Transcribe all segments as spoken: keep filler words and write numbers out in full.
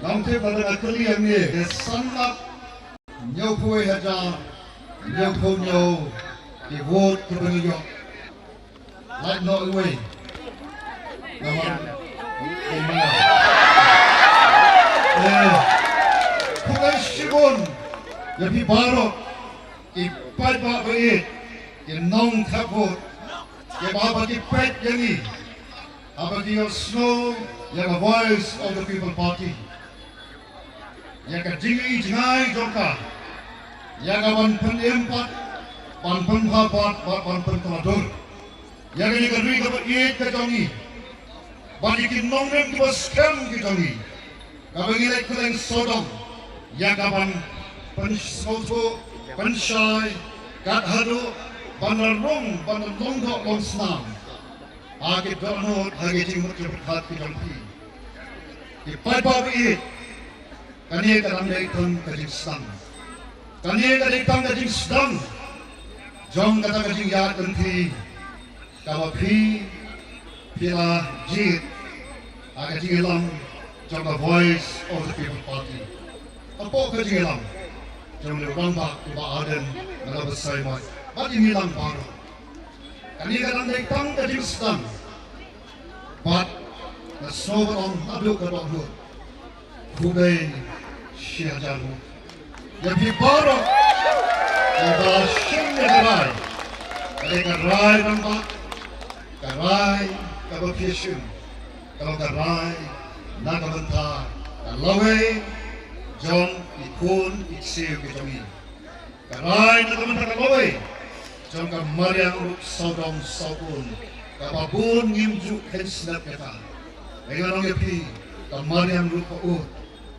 Nongtip, lada nga kylli ïa ngi, ki san lak hynñiewphew hajar hynñiewphew hynñiew ki vote kiba ngi ïoh. Lait noh iwei. Namar, eh, khublei shibun ïa phi baroh, ki paidbah ba ïeit, ki nongthep vote, kiba haba ki peit ïa ngi, haba ki ïohsngew ïa ka Voice of the People Party, ïa ka jingïohi jngai jong ka, ïa ka ban pynim pat, ban pynbha pat, ban, ban pynkylla dur ïa kane ka ri kaba ïeit ka jong ngi, bad ïa ki nongrim kiba skhem ki jong ngi, kaba ngi leit kylleng sawdong ïa ka ban pynsngewthuh, pynshai, kat haduh ban da rung, ban da long doh long snam ha ki dohnud, ha ki jingmut jingpyrkhat ki jong phi. Ki paidbah ba ïeit, kane ka dang dei tang ka jingsdang. Kane ka dei tang ka jingsdang jong kata ka jingïaid lynti kaba phi, phi la jied ha ka jingïalam jong ka Voice of the People Party. Hapoh ka jingïalam jong u Rangbah Bah Ardent Miller Basaiawmoit bad ïa ngi lang baroh. Kane ka dang dei tang ka jingsdang. Bad nga sngew ban ong naduh ka dohnud, khublei shihajar nguh ïa phi baroh kiba shim ïa ka rai. Ka dei ka rai rangbah, ka rai kaba phi shim, ka long ka rai na ka bynta ka lawei jong ki khun ki ksiew ki jong ngi. Ka rai na ka bynta ka lawei jong ka mariang ruh sawdong sawkun, kaba bun ngim ju kheiñ snep ïa ka. Nga ong ïa phi, ka mariang ruh ka ud,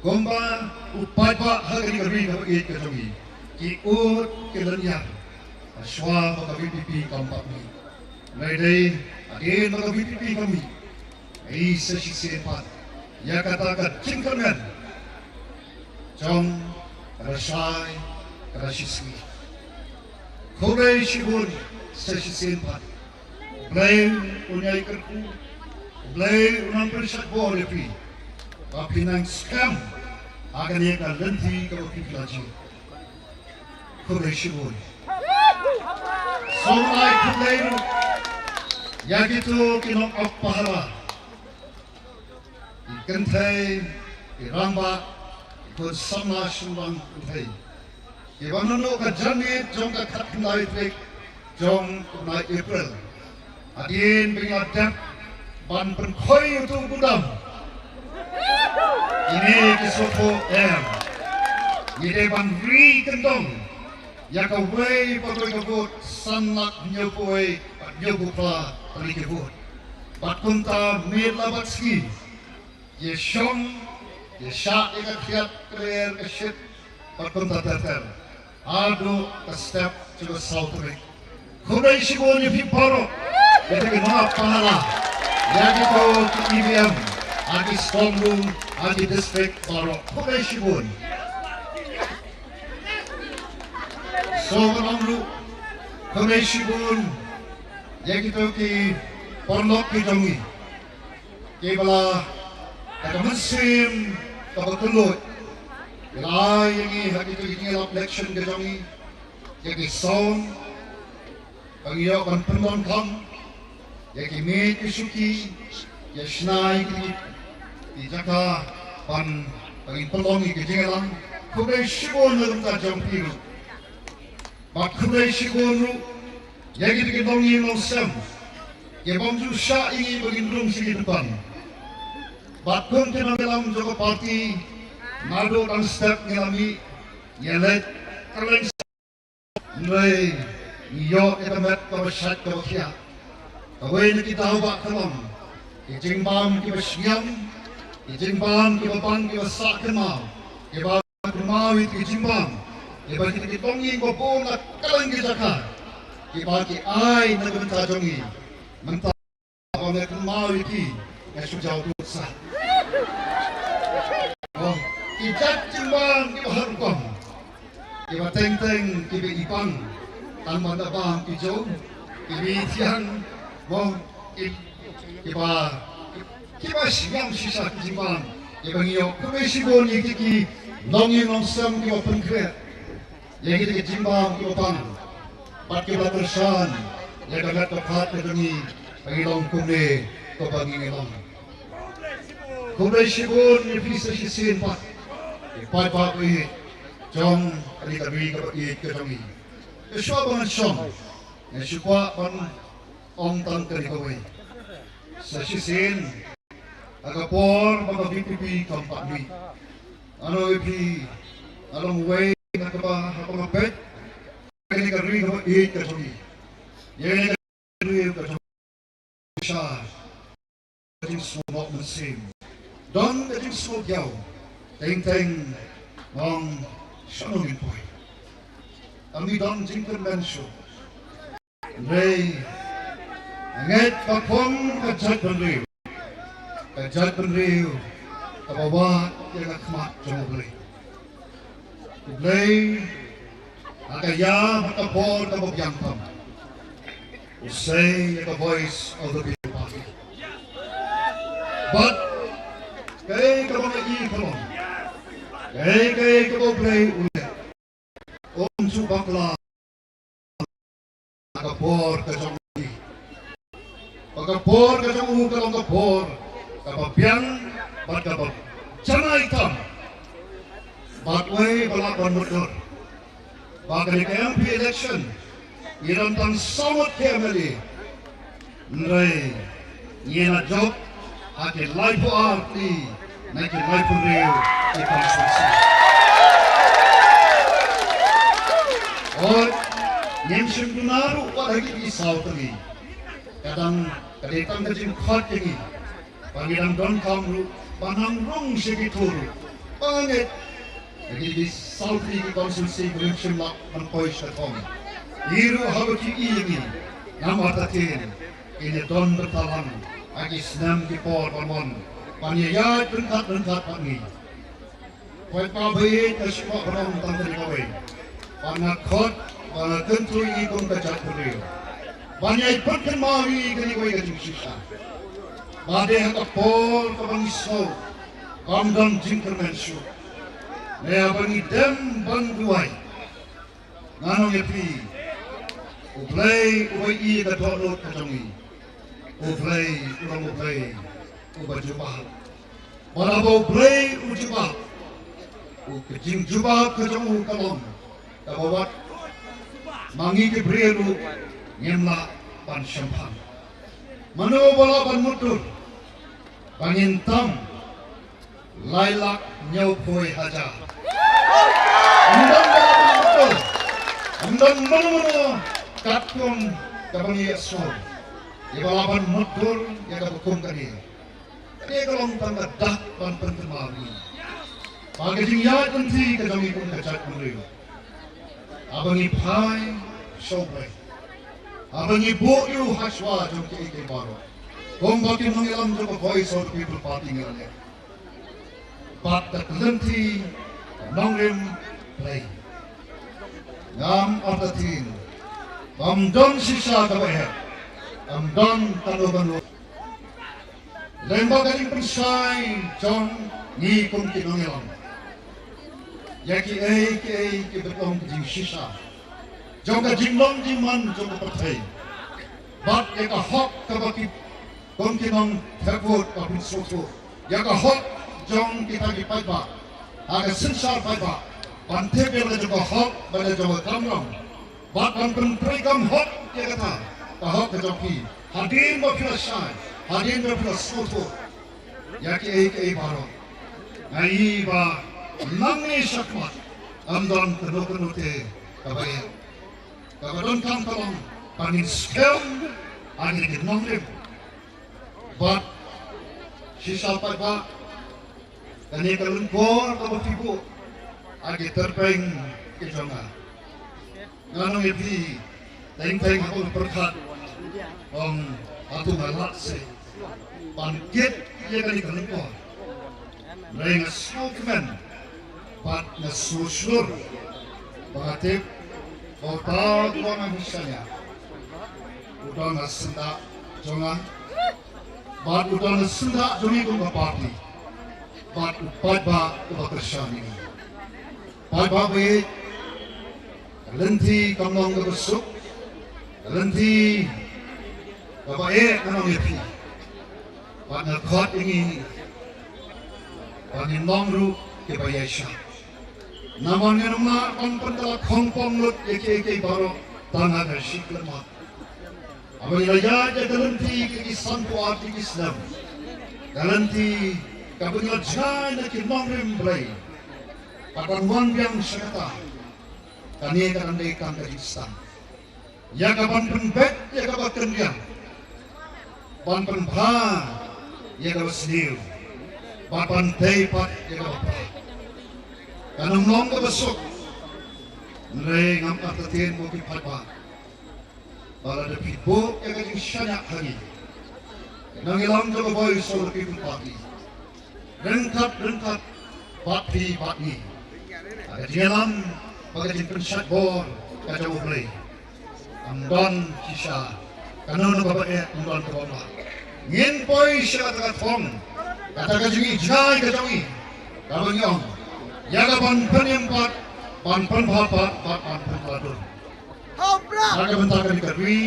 kumba u paidbah ha kane ka ri kaba ïeit ka jong ngi ki ud ki lynñiar, hashwa ba ka V P P kam pat mih. Hynrei dei hadien ba ka V P P ka mih, ngi sa shisien pat ïa kata ka jingkyrmen jong ka lashai ka lashisngi. Khublei shibun sa shisien pat. U Blei un ïai kyrkhu, U Blei un nang pynshad bor ïa phi, ba phin nang skhem ha kane ka lynti kaba phi la jied. Khublei shibun. Sngewbha ai khublei ruh ïa kito ki nongap pahara, ki kynthei, ki rangbah, ki khun samla shynrang kynthei, kiba naduh ka janmiet jong ka khatkhyndai tarik jong u bnai April, hadien ba ngi la dep ban pynkhoi ïa uto u budam, kine ki sngewthuh em, ngi dei ban ri kyndong ïa kawei pa kawei ka vote, san lak hynñiewphew wei bad hynñiewphew phra tylli ki vote. Bad kumta miet la bad sngi, ïa shong, ïa shah ïa ka khriat ka ler ka shit, bad kumta ter ter, haduh ka step jong ka saw tarik. Khublei shibun ïa phi baroh, ïa kito ki nongap pahara, ïa kito ki E V M ha ki strong room, ha ki district baroh. Khublei shibun. Sngewbha ban ong ruh khublei shibun ïa kito ki paralok ki jong ngi, kiba la da ka mynsiem kaba kylluid ki la ai ïa ngi ha kito ki jingïalap election ki jong ngi, ïa ki sound ba ngi ïoh ban pyndonkam, ïa ki miej ki shuki, ïa shna ïa ki, ki jaka ban, ba ngin pynlong ïa ki jingïalang. Khublei shibun na ka bynta jong phi ruh. Bad khublei shibun ruh ïa kito ki nongïing nongsem, ki bym ju shah ïa ngi ba ngin rung sha ki dukhan. Bad kum ki nongïalam jong ka party, naduh dang step ngi la mih, ngi la leit kylleng. Hynrei ngi ïoh ïa ka met kaba shait kaba khiah. Kawei na ki daw ba ka long ki jingbam kiba shngiam, ki jingbam kiba bang kiba sah kynmaw, kiba kynmaw ïa ki jingbam kiba ki, ki longïing ba bun na kylleng ki jaka, kiba ki ai na ka bynta jong ngi. Mynta ba nga kynmaw ïa ki, nga shu jaw dud sah. Oh, ki jait jingbam kiba har rukom, kiba teng teng kiba i pang, tang ban da bam ki jong, kiba i thiang, mo, ki, kiba, kiba shngiam shisha ki jingbam. Ïa ba ngi ïoh khublei shibun ïa ki, ki longïing longsem kiba pynkhreh ïa kita ki jingbam kiba pang bad kiba kyrshan ïa ka met ka phad ka jong ngi ba ngi long kumne kumba ngi ngi long. Khublei shibun ïa phi sa shisien pat, ïa paidbah ba ïeit jong kane ka ri kaba ïeit ka jong ngi. Shuwa ba ngan shong, nga shu kwah ban ong tang kane kawei. Sa shisien, ha ka por ba ka V P P kam pat mih, nga ong ïa phi, nga long uwei na kaba, ha kaba peit kane ka ri kaba ïeit ka jong ngi, ïa kane ka ri ka jong ngi, sha ka jingsngew noh mynsiem, don ka jingsngew diaw. Teng teng nga ong, shano ngin poi? Ym don jingkyrmen shuh. Hynrei nga ngeit ba kum ka jaitbynriew, ka jaitbynriew kaba wad ïa ka khmat jong U Blei. U Blei ha ka ïa bad ka por kaba biang tam u sei ïa ka Voice of the People Party. Bad kaei kaba nga ïohi ka long, kaei kaei kaba U Blei u leh, um ju bakla. Ka por ka jong u, ba ka por ka jong u ka long ka por kaba biang bad kaba janai tam. Bad wei ba lah ban mutdur ba kane ka M P election ngi don tang saw ngut ki M L A, hynrei ngi la jop ha ki laiphew ar tylli na ki laiphew hynriew ki constituency. Hooid, ngim shym duna ruh wat ha ki saw tylli. Ka dang, ka dei tang ka jingkhot ïa ngi ba ngi dang donkam ruh ban nang rung sha kito ruh ba ngeit ha ki saw tylli ki constituency ba ngim shym lah ban poi sha ka thong. Ngi ruh haba ki ïohi ïa ngi, namar ta ktien kin ïa don bynta lang ha ki snem ki por ban wan ban ïa ïaid ryngkat ryngkat bad ngi. Paidbah ba ïeit, nga shu kwah ban ong tang kane kawei, ba nga khot, ba nga kyntu ïa ngi kum ka jaitbynriew ban ïai pynkynmaw ïa ngi kane kawei ka jingshisha, ba dei ha ka por kaba ngi sngew bym don jingkyrmen shuh, ne haba ngi dem ban duwai. Ngan ong ïa phi, U Blei uba ïohi ïa ka dohnud ka jong ngi, U Blei u long U Blei uba jubab. Bad haba U Blei u jubab, u, ka jingjubab ka jong u ka long kaba wat ma ngi ki briew ruh ngim lah ban shemphang. Mano ba lah ban mutdur ba ngin tam lai lak hynñiewphew hajar? Ym don ba lah ban mutdur, ym don mano mano katkum kaba ngi ïohsngew ïa ba lah ban mutdur ïa kaba kum kane. Kane ka long tang ka dak ban pynkynmaw ïa ngi ba ka jingïaid lynti ka jong ngi kum ka jaitbynriew, haba ngi phai sha U Blei, haba ngi buh ïa u hashwa jong kiei kiei baroh, kumba ki nongïalam jong ka Voice of the People Party ngi la leh, bad ka lynti ka nongrim Blei, ngam artatien ba ym don shisha kaba heh, ym don kano kano. Lem bad ka jingpynshai jong ngi kum ki nongïalam ïa kiei kiei kiba long ki jingshisha jong ka jinglong jingman jong ka pyrthei, bad ïa ka hok kaba ki, kum ki nongthep vote ba phin sngewthuh ïa ka hok jong kita ki paidbah ha ka synshar paidbah ban tip ïa la ka jong ka hok bad la jong ka kamram. Bad ban pyntreikam hok ïa kata ka hok ka jong phi hadien ba phi la shai, hadien ba phi la sngewthuh ïa kiei kiei baroh. Nga ïohi ba nangne shakhmat ym don kano kano te kaba ïa, kaba donkam ka long ba ngin skhem ha kine ki nongrim. Bad shisha paidbah, kane ka lyngkor kaba phi buh ha ki tyrpeng ki jong nga, ngan ong ïa phi, teng teng ha kaba pyrkhat, ong hato nga lah seh ban kit ïa kane ka lyngkor. Hynrei nga sngewkmen bad nga sngewshlur ba nga tip ba uta uba nga hashaniah u don ha syndah jong nga bad u don ha syndah jong ngi kum ka party. Bad u paidbah uba kyrshan ïa ngi. Paidbah ba ïeit, ka lynti kam long kaba suk, ka lynti kaba eh ka long ïa phi. Bad nga khot ïa ngi ba ngin long ruh kiba ïaishah. Namar ngim lah ban pynkylla khongpong lut ïa kiei kiei baroh tang ha ka shi khyllipmat. Haba ngi la ïaid ïa ka lynti ka ki sanphew ar tylli ki snem, ka lynti kaba ngi la jngai na ki nongrim Blei, bad ban wan biang sha kata, kane ka dang dei tang ka jingsdang ïa ka ban pynbeit ïa kaba kynriah, ban pynbha ïa kaba sniew, bad ban tei pat ïa kaba phra. Kan ym long kaba suk. Hynrei ngam artatien, ko ki paidbah, ba lada phi buh ïa ka jingshaniah ha ngi, ka nongïalam jong ka Voice of the People Party, ryngkat ryngkat bad phi bad ngi, ha ka jingïalam bad ka jingpynshait bor ka jong U Blei, kam don shisha kano kaba eh, kam don kaba ym lah. Ngin poi sha kata ka thong, kata ka jingïohi ka jong ngi, kaba ngi ong, ïa ka ban pynim pat, ban pynbha pat, bad ban pynkylla dur. Ha ka bynta kane ka ri,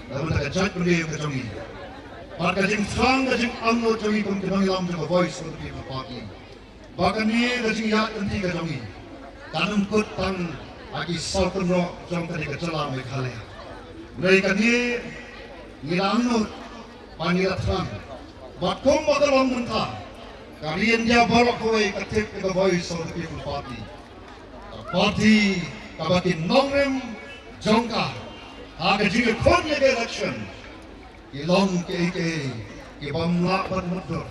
ha ka bynta ka jaitbynriew ka jong ngi, bad ka jingthrang ka jingangnud jong ngi kum ki nongïalam jong ka Voice of the People Party, ba kane ka jingïaid lynti ka jong ngi kan ym kut tang ha ki saw kynroh jong kane ka jylla Meghalaya. Hynrei kane ngi la angnud, ba ngi la thrang. Bad kumba ka long mynta, ka ri India baroh kawei ka tip ïa ka Voice of the People Party, ka party kaba ki nongrim jong ka, ha ka jingïakhun ïa ka election, ki long kiei kiei ki bym lah ban mutdur.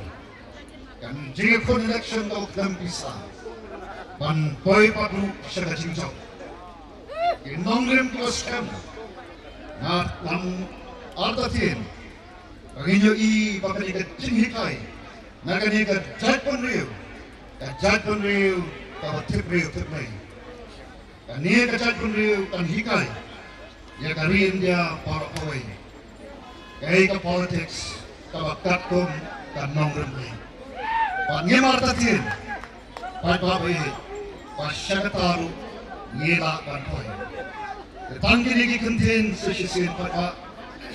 Ka jingïakhun election ka khlem pisa, ban poi pat ruh sha ka jingjop. Ki nongrim kiba skhem, nga dang artatien ba ngin ïohi ba kane ka jinghikai na kane ka jaitbynriew, ka jaitbynriew kaba tip briew tip Blei, kane ka jaitbynriew kan hikai ïa ka ri India baroh kawei kaei ka politics kaba katkum ka nongrim Blei. Bad ngim artatien, paidbah ba ïeit, ba sha kata ruh ngi lah ban poi. Te tang kine ki kyntien sa shisien, paidbah,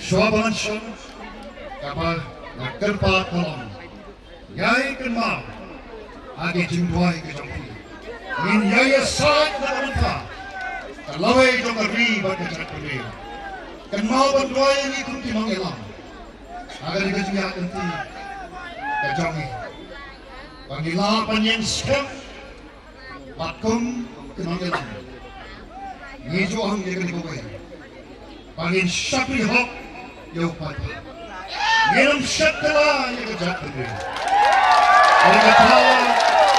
shuwa ba ngan shong, kaba nga kyrpad ka long, ïai kynmaw ha ki jingduwai ka jong phi. Ngin ïai ïasaid na ka bynta ka lawei jong ka ri bad ka jaitbynriew. Kynmaw ban duwai ïa ngi kum ki nongïalam ha kane ka jingïaid lynti ka jong ngi, ba ngin lah ban ïeng skhem. Bad kum ki nongïalam, ngi ju ong ïa kane kawei, ba ngin shakri hok ïa u paidbah. Ngin ym shet kylla ïa ka jaitbynriew. Ïa kata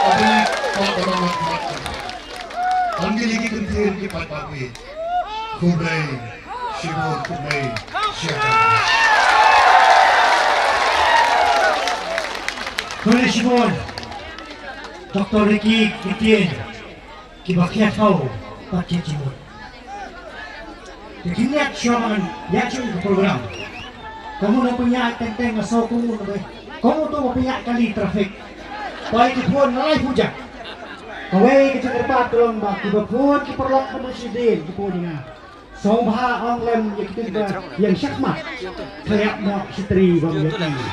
ka dei ka ba ngi mat mat. Tang kine ki kyntien, ki paidbah, khublei shibun, khublei shibun. Khublei shibun Doctor Ricky Ktien, kiba khia thaw bad khia jingmut. Te khyndiat shuwa ban ïa shuh ïa ka program, ka mut ba pynïaid teng teng nga sngew ka mut ba, ka mut ba pynïaid kali traffic. Poi ki phone na lai phew jait. Kawei ka jingkyrpad ka long ba kiba phone ki paralok ba shadien ki phone ïa nga. Sngewbha ong lem ïa kito kiba ïeng shakhmat, khlem noh shatri bym ïohi.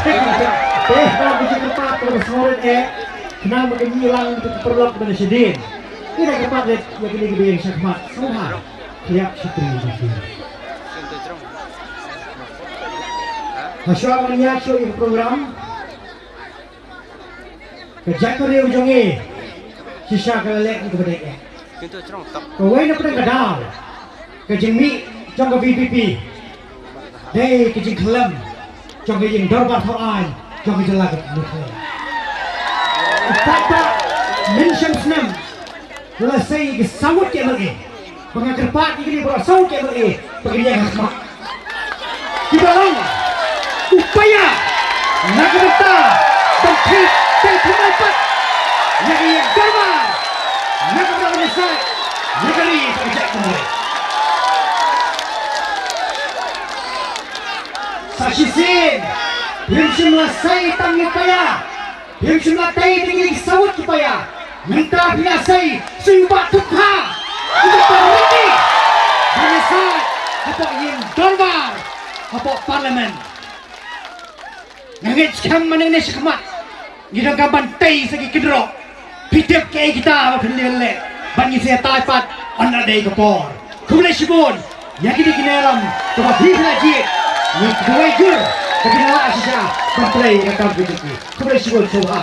Te ba ki jingkyrpad ka long sngewrit eh, khnang ba kin ïalang ïa kito ki paralok ba na shadien. Ki da kyrpad lem ïa kine kiba ïeng shakhmat, sngewbha khlem shatri bym ïohi. Hashwa ban ïa shuh ïa ka program, ka jaitbynriew jong ngi shisha ka la leh ïa kaba dei eh. Kawei na pdeng ka daw, ka jingmih jong ka V P P dei ka jingkhlem jong ka ïing dorbar thaw aiñ jong ka jylla ka Meghalaya. U paidbah mynshem snem la sei ïa ki saw ngut ki M L A. Ba nga kyrpad ïa kine baroh saw ngut ki M L A ba kin ïeng ha khmat. Kiba long u paia na ka bynta ban tei, tei thymmai pat ïa ka ïing dorbar na ka bynta ban ïasaid ïa ka ri bad ka jaitbynriew. Sa shisien, ngim shym la sei tang ïa u paia. Phim shym la tei ïa ki saw ngut ki paia. Mynta phi la sei, sei u Bah Thupha. U Bah Ricky. Ba nga sa hapoh ïing dorbar hapoh Parliament. Nga ngeit skhem mynne ne shakhmat ngi donkam ban tei sa ki kynroh. Phi tip kaei kita ba phin leh, ban ngi sa tai pat on that day ka por. Khublei shibun ïa kine ki nongïalam kaba phi la jied. Ngi khublei jur ba phi la shisha ban trei ïa ka kam ka jong ki. Khublei shibun sngewbha.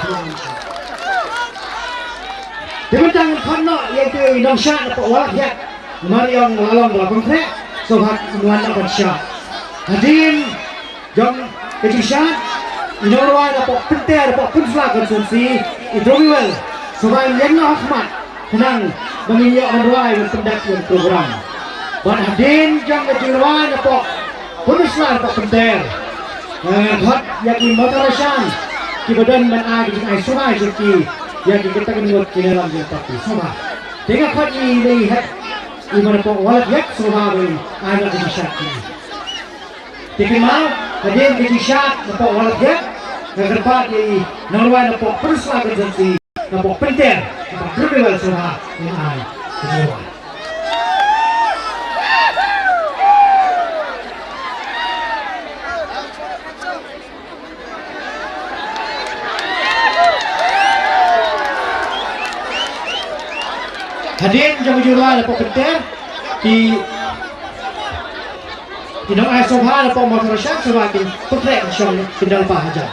Te mynta ngan khot noh ïa ki nongshad na pdeng Walakhiat. Mariong Lalong la pynkreh. Sngewbha wan noh ban shad. Hadien jong ka jingshad, i nongrwai na pdeng Pynter, na pdeng Pynsla Constituency, i Dromiwel. Sngewbha ïeng noh ha khmat khnang ba ngin ïoh ban rwai ban pyndep ïa ka program. Bad hadien jong ka jingrwai na pdeng Pynsla, na pdeng Pynter, eh, khot ïa ki Mawthadraishan kiba don ban ai ka jingai sngewbha jong ki ïa ki kata ka ngut ki nongïalam jong ka party. Sngewbha. Te nga khot ïa i Head, i ba na pdeng Walakhiat, sngewbha ban ai noh ka jingshad ki. Te kynmaw, hadien ka jingshad na pdeng Walakhiat, nga kyrpad ïa i nongrwai na pdeng Pynsla Constituency, na pdeng Pynter, na pdeng Dromiwel, sngewbha ïa ai ka jingrwai. Hadien jong ka jingrwai na pdeng Pynter, ki, ki nongai sngewbha na pdeng Mawthadraishan sngewbha kin pyntrei kin shong kin da lypa hajan.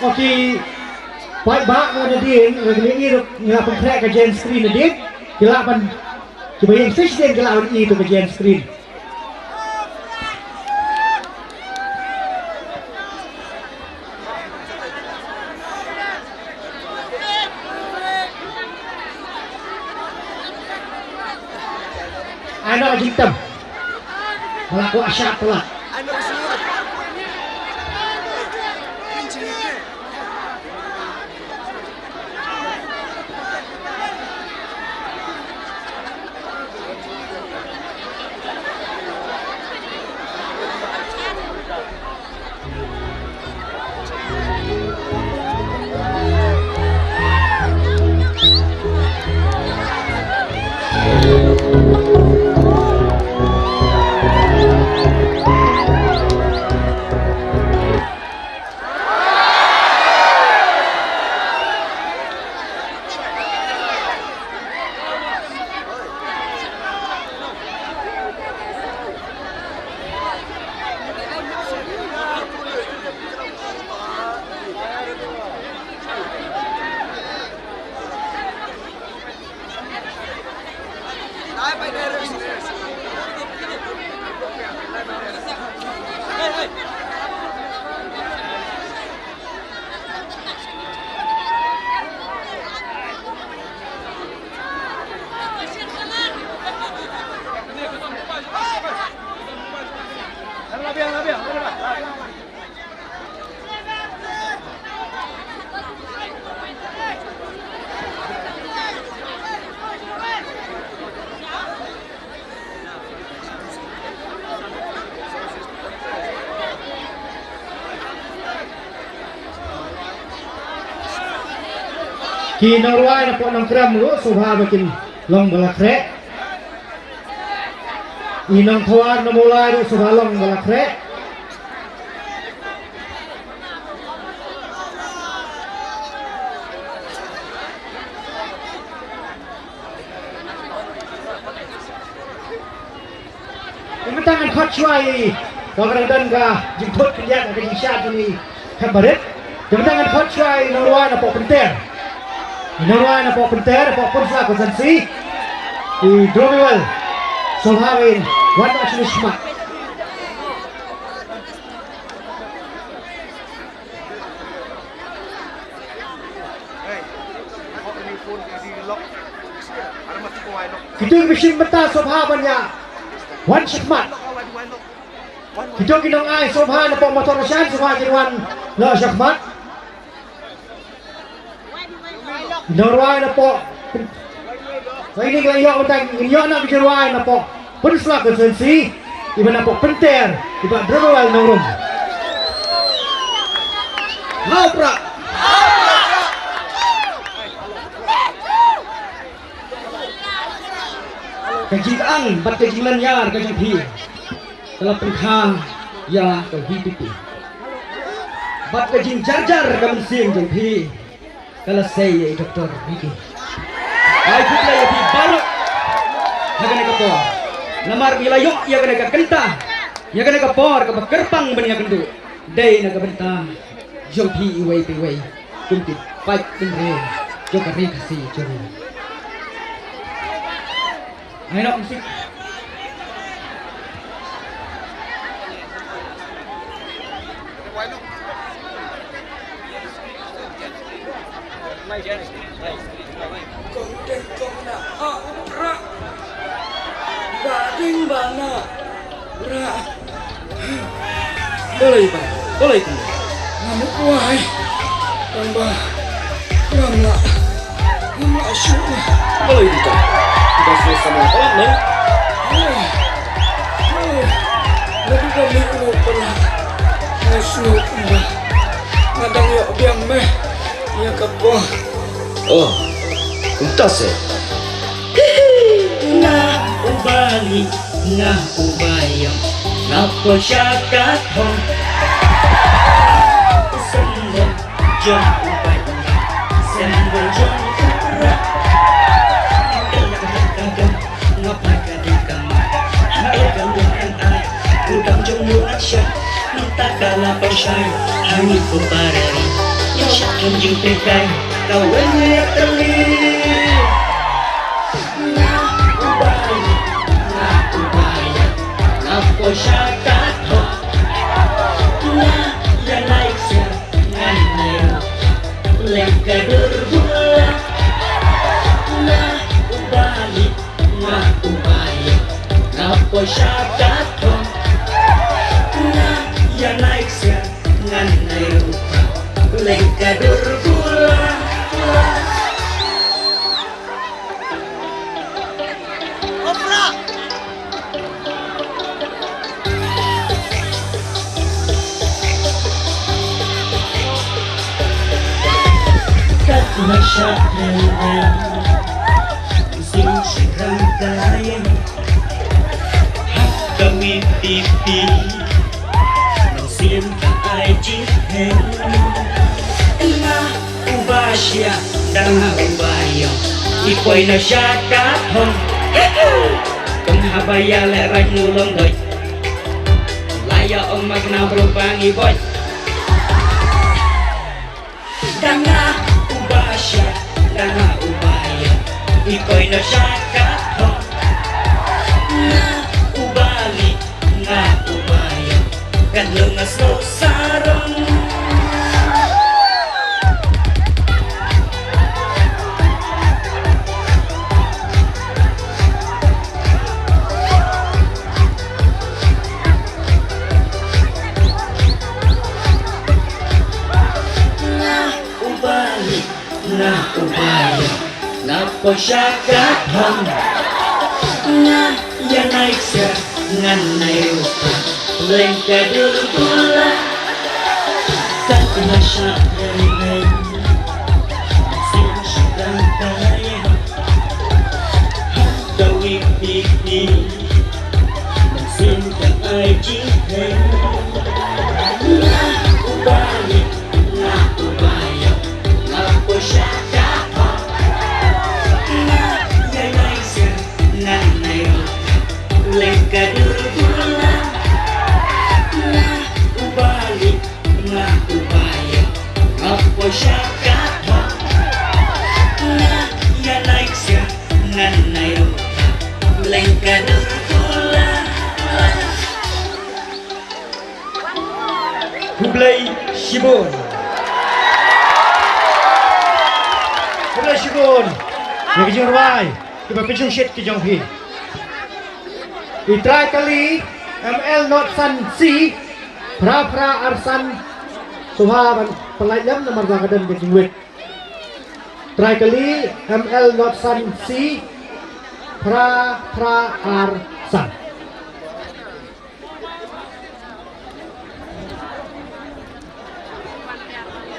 Okay, paidbah, nga nadien nga kynmaw ïa ka giant screen nadien, ki lah ban, kiba ïeng shisien ki lah ban ïohi ïa ka giant screen. Ai noh jingtem. Ba la kwah shad palat. Ki nongrwai na pdeng Nongkrem ruh sngewbha ba kin long ba la khreh. I nongthawar na Mawlai ruh sngewbha long ba la khreh. Te mynta ngan khot shuwa ïa i, ba ka dang don ka jingthut khyndiat ka jingshad jong i hep barit. Te mynta ngan khot shuwa i nongrwai na pdeng Pynter. I nongrwai na pdeng Pynter, pdeng Pynsla Constituency. I Dromiwal. Sngewbha ïa i wan noh sha shmat. Kito ki bishim bynta sngewbha ban ïa wan shakhmat. Kito ki nongai sngewbha na pdeng Mawthadraishan sngewbha kin wan noh shakhmat. Nongrwai na pdeng Wei ni ngi la ïoh mynta, ngi ïoh na ka jingrwai na pdeng Pynsla Constituency, iba na pdeng Pynter, iba Dromiwal Nongrum. Hau pra. Ka jingkyang bad ka jinglynñiar ka jong phi ka la pynkha ïa ka V P P. Bad ka jingjarjar ka mynsiem jong phi ka la sei ïa i Doktor Ricky. Ai khublei ïa phi baroh ha kane ka por. Namar ngi la ïoh ïa kane ka kynta, ïa kane ka por kaba kyrpang ban ïakynduh. Dei na ka bynta jong phi iwei pa iwei kum ki paid bynriew jong ka ri Khasi jong ngi. Ai noh musik. Kong ding kong na, ah, ra. Ba ding ba na, ra. Balei ba? Balei kumne? Nga mut wai. Tang ba ngam lah, ngam lah shuh ne. Balei dei tang? Nga sngewsih samla palat ne. Lada ka mih u palat, nga sngewsih kumba nga dang ïoh biang me ïa ka por. Oh, kumta se. Nga u Bali, nga u Baïong, nga poi sha ka thong. U symbol jong u Baïong, symbol jong u Prah. Nga phai ka dei ka mat, ha ka long ka ai, u dang jong u Asia. Mynta ka la pynshai ha ngi ko para ri. Ïa shah kum jingpynkai ka wen ïa ka li. Nga u Bali, nga u Baïong, nga poi sha ka thong. Nga ïa lai sia ngan ïa leng ka dur bula. Nga u Bali, nga u Baïong, nga poi sha ka thong. Nga ïa lai sia ngan ïa rupa leng ka dur bula. Kat na sha pyrthei sing shrang ka ïeng ha ka mih pipi. Nang siem ka ai jingkheng. Nga u Basia, dang nga u Baïong, i poi na sha ka thong. Kong haba ïa leh raid nu long doi. La ïa ong ma kna bro ba ngi boi. Dang nga u Basia, dang nga u Baïong, i poi na sha ka thong. Nga u Bali, nga u Baïong, kan long nga snoh sarong. Poshaka hom. Nga ya naik sa ngan naik upa. Lengka dulu pula. Tak masya dari hai. Sing sedang kaya. Tawi pipi. Sing tak aji hai. Nga ubaya. Nga ubaya. Nga poshaka. Nga ya naik sa. Nga naik. Lengka dulu pula. Nga ubaya. Nga ubaya. Nga poshaka. Nga ya naik sa. Nga naik. Lengka dulu pula. Khublei shibun. Khublei shibun. Ïa ki jingrwai kiba pynshongshit ki jong phi. I trai kali M L not san C, phra phra ar san. Sngewbha ban pynlait lem namar ba ka don ka jingwit. Trai kali M L not san C, phra phra ar san.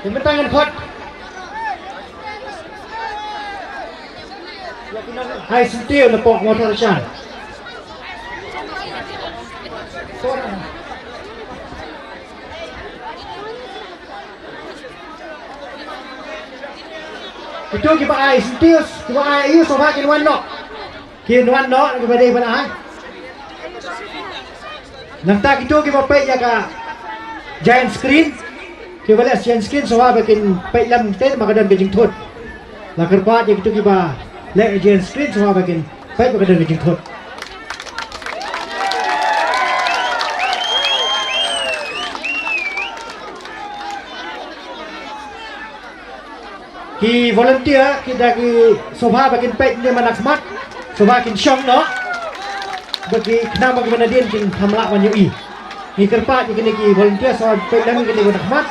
Ïa mynta ngan khot. Ai syntiew na pok motor shan. Kito kiba ai syntiew, kiba ai aïu, sngewbha kin wan noh. Kin wan noh, kiba dei ban ai. Nangta kito kiba peit ïa ka giant screen, kiba leh giant screen, sngewbha ba kin peit lem te, ma ka don ka jingthut. La kyrpad ïa kito kiba leh giant screen, sngewbha ba kin peit, ma ka don ka jingthut. Ki volunteer, ki da ki sngewbha ba kin peit ne man khmat, sngewbha kin shong noh. Ba ki khnang ba ki ban nadien kin kham lah ban ïohi. Ngi kyrpad ïa kine ki volunteer sngewbha peit lem kine man khmat,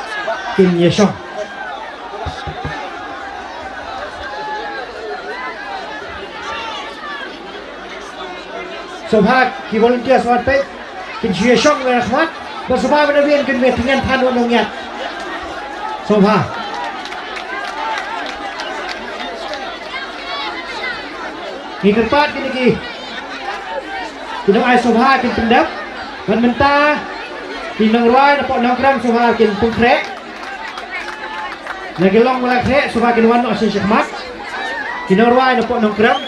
kin ïa shong. Sngewbha ki volunteer sngewbha peit, kin shu ïa shong na khmat, ba sngewbha ba nadien kin mih tyngen than wan nongïat. Sngewbha. Ngi kyrpad kine ki, ki nong ai sngewbha kin pyndep. Ban mynta ki nongrwai na pok Nongkrem sngewbha kin pynkhreh. Na ki long ba la khreh sngewbha kin wan noh sha khmat. Ki nongrwai na pok Nongkrem.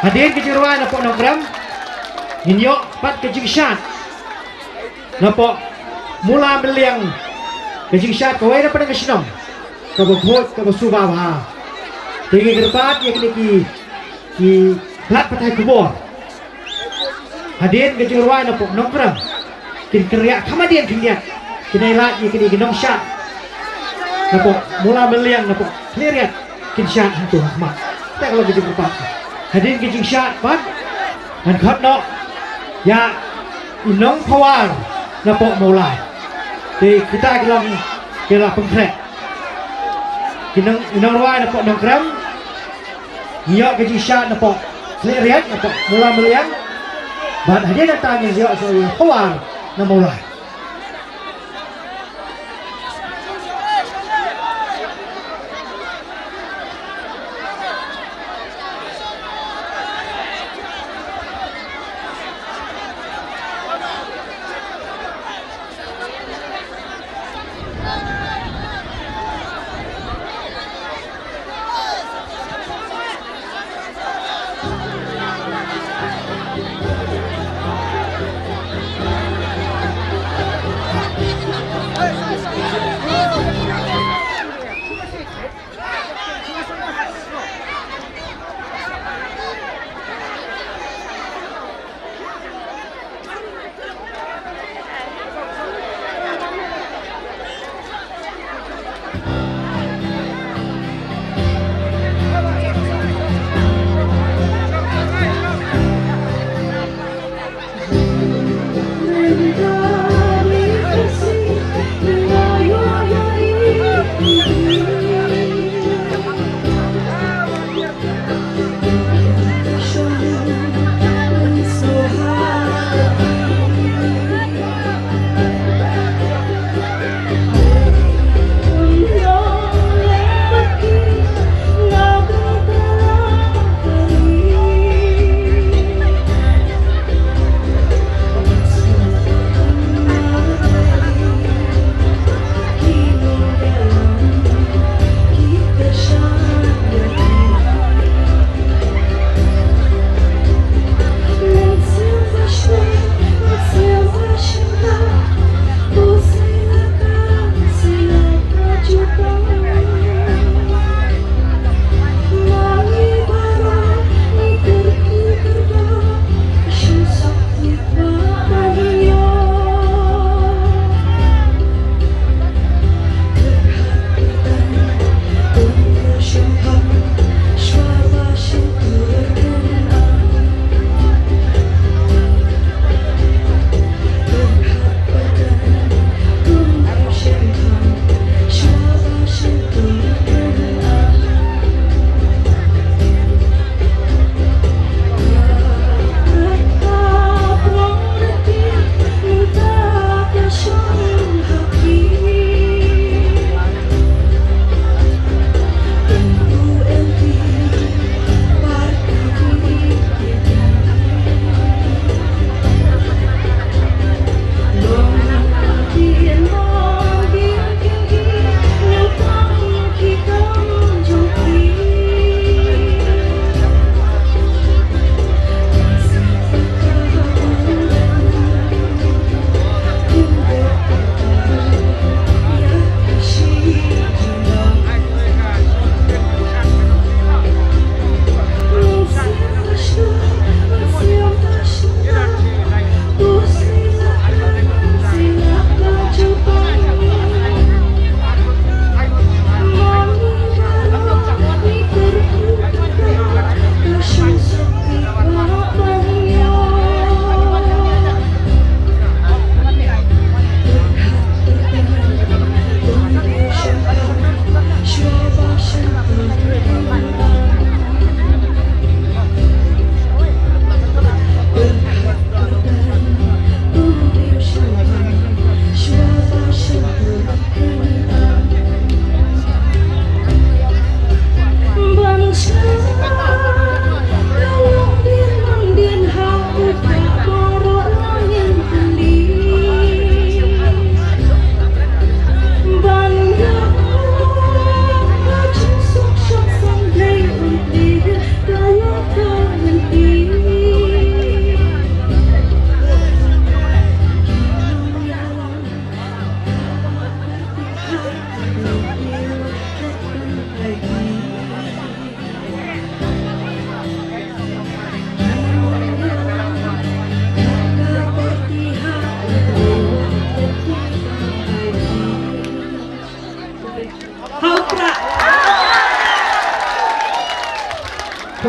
Hadien ki jingrwai na pok Nongkrem, ngin ïoh pat ka jingshad na pok Mula Myliang, ka jingshad kawei na pdeng ka shnong, kaba khuid kaba suba bha. Te ngi kyrpad ïa kine ki, ki lad pathai khubor. Hadien ka jingrwai na pok Nongkrem, kin kynriah kham hadien khyndiat, kin ïa lad ïa kine ki nongshad na pok Mula Myliang na pok Khliehriat, kin shad hangto ha khmat. Te ka long ka jingkyrpad. Hadien ka jingshad pat, ngan khot noh ïa i nongphawar na pok Mawlai. Te kita ki long ki la pynkhreh. Ki nong, i nongrwai na pok Nongkrem, ngi ïoh ka jingshad na pok Khliehriat, na pok Mula Myliang. Bad hadien nangta ngin ïoh sa i phawar na Mawlai.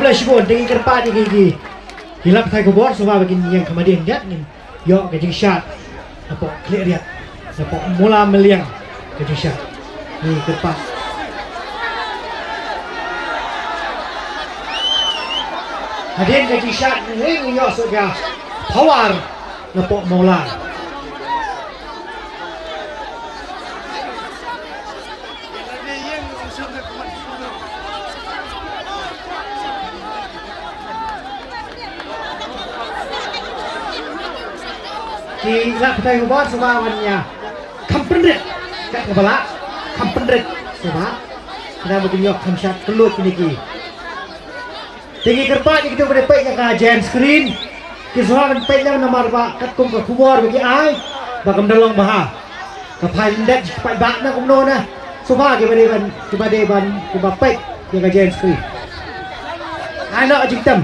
Shibun, te ngi kyrpad ïa ki, ki, ki lad pathai khubor, sngewbha ba kin ïeng kham hadien, ngin ïoh ka jingshad napoh Khliehriat, napoh Mawla Mylliem, ka jingshad. Ngi kyrpad. Hadien ka jingshad ngi ïoh shuh ka power napoh Mawla. Ki lad pathai khubor sngewbha wan ïa kham pynrit, kat kaba lah, kham pynrit sngewbha. Khnang ba kin ïoh kham shad kylluid kine ki. Te ngi kyrpad ïa kito kiba dei peit ïa ka giant screen, ki sngewbha ban peit lang namar ba katkum ka khubor ba ki ai ba kam da long bha. Ka phai lyndet, ki paidbah na kumno na. Sngewbha kiba dei ban, kiba dei ban, kiba peit ïa ka giant screen, ai noh jingtem.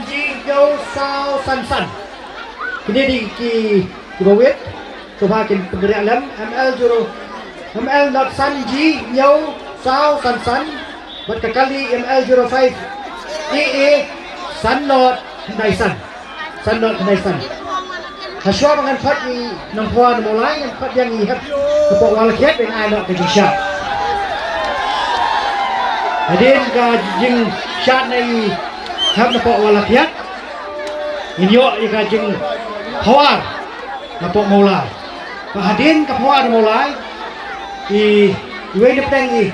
Ji hynñiew saw san san. Kine dei ki, ki ba wit. Sngewbha kin pynkynriah lem. M L zero, M L not san ji hynñiew saw san san. Bad ka kali M L zero five A A san not khyndai san. San not khyndai san. Hashwa ba ngan khot ïa i nongphawar na Mawlai, ngan khot ïa i hep na pok Wallakhiat ban ai noh ka jingshad. Hadien ka jingshad na i hep na pok Wallakhiat, ngin ïoh ïa ka jingphawar na pok Mawlai. Ka hadien ka phawar na Mawlai, i, iwei na pdeng i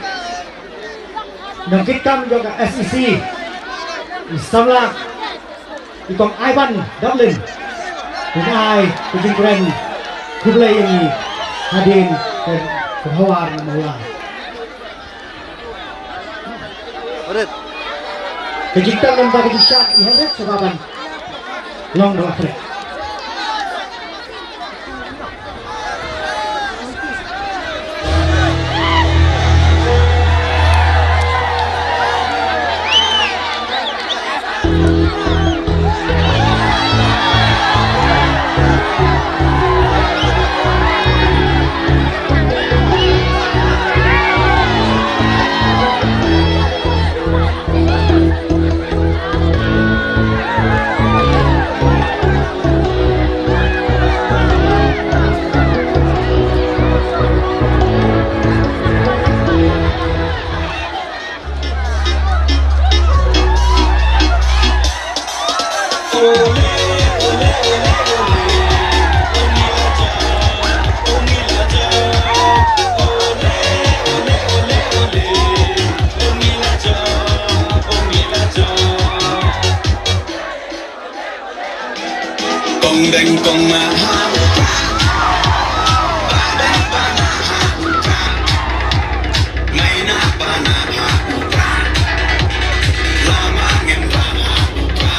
nongkitkam jong ka S E C, i samla i Kong Ivan Dublin, un ai ka jingkren khublei ïa ngi hadien ka, ka phawar na Mawlai. Ka jingkren lem bad ka jingshad i Henrik sngewbha ban long da la khreh. Kong deng kong ma ha u pra. Ba deng ba na ha u pra. Mai na ba na ha u pra. La ma ngem ba ha u pra.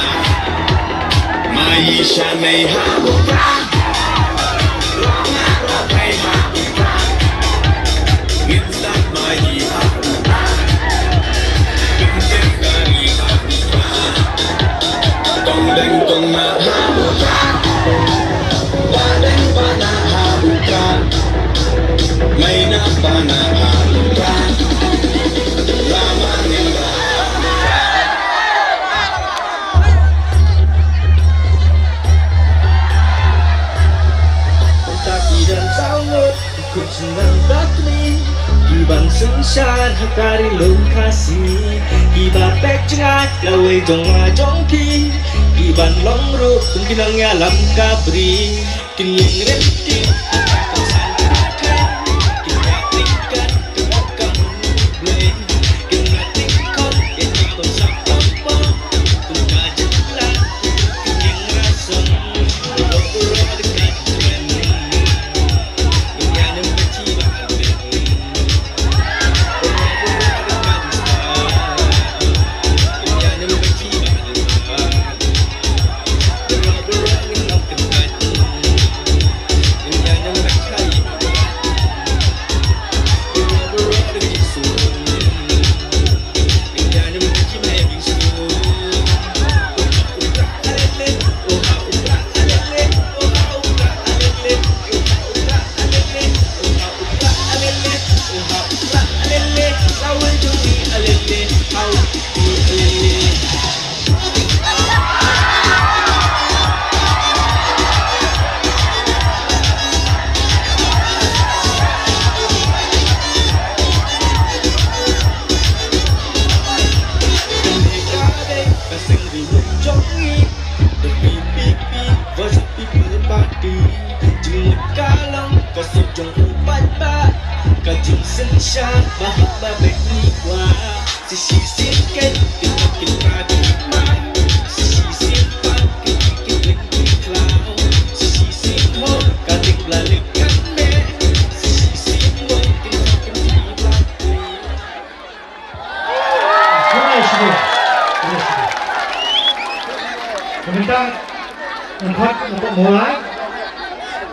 Mai sha nei ha u pra. La ma ra bai ha u pra. Ngem sa mai ha u pra. Ngem sa mai ha u pra. Kong deng kong ma ha u pra. Ba deng ba na ha u pra. Mai na ba na ha u pra. La ma ngem ba ha u pra. Uta ki dang saw ngut. Kut sngewbha kmie, ki ban synshar ha ka ri lum Khasi, ki ba pek jngai lawei jong nga jong phi, ki ban long ruh kum ki nongïalam ka bri, kin ïeng rem ti, kin san ka thaiñ, kin ïa tingkat, kin ïa kam blei, kin ïa tingkot, ïa ki bym sah pom pom, kum ka jylla, kin ïeng rasong, ro ro de ka Ka seng ri mut jong ngi, the V P P, Voice of People Party. Jingmut ka long ka sur jong u paidbah, ka jingsynshar ba hok ba beit ngi kwah. Sa shisien ken, ken, ken, ken, ken, ken, sa shisien pat, ken, ken, ken, ken, ken, khlaw. Sa shisien hok, ka ding bla leh kan meh. Sa shisien hok, ken, ken, ken, ken, bla leh. Khublei shibun. Khublei shibun. Ka bynta ngan khot na pok Mawlai,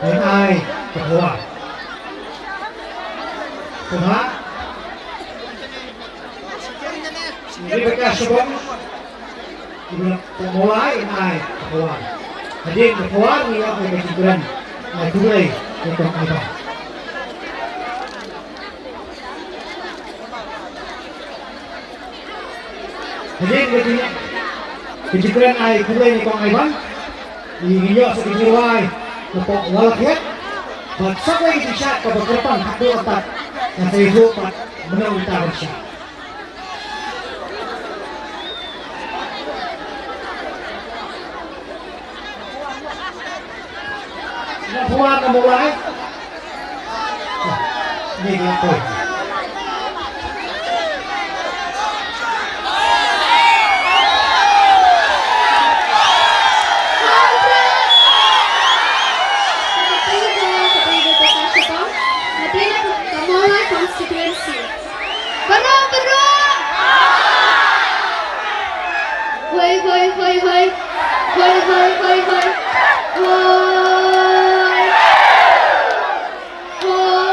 ngan ai ka phawar. Kumba Rebecca Shabong. Mawlai, ai, Pawar. Hadien ka Pawar ngi ïoh ka jingkren, ai, khublei ïa i kong Aiban. Hadien ka jing, ka jingkren, ai, khublei ïa i kong Aiban. Ngi ïoh sa ka jingrwai napoh Walakhiat. Bad sa kawei ka jingshad kaba kyrpang haduh katta. Ngan sa ïathuh pat mynno uta ban shad. Nang Pawar, nang Mawlai. Ni ngi poi. Constituency. Baroh, baroh. Hoi, hoi, hoi, hoi. Hoi, hoi, hoi, hoi. Hoi. Hoi.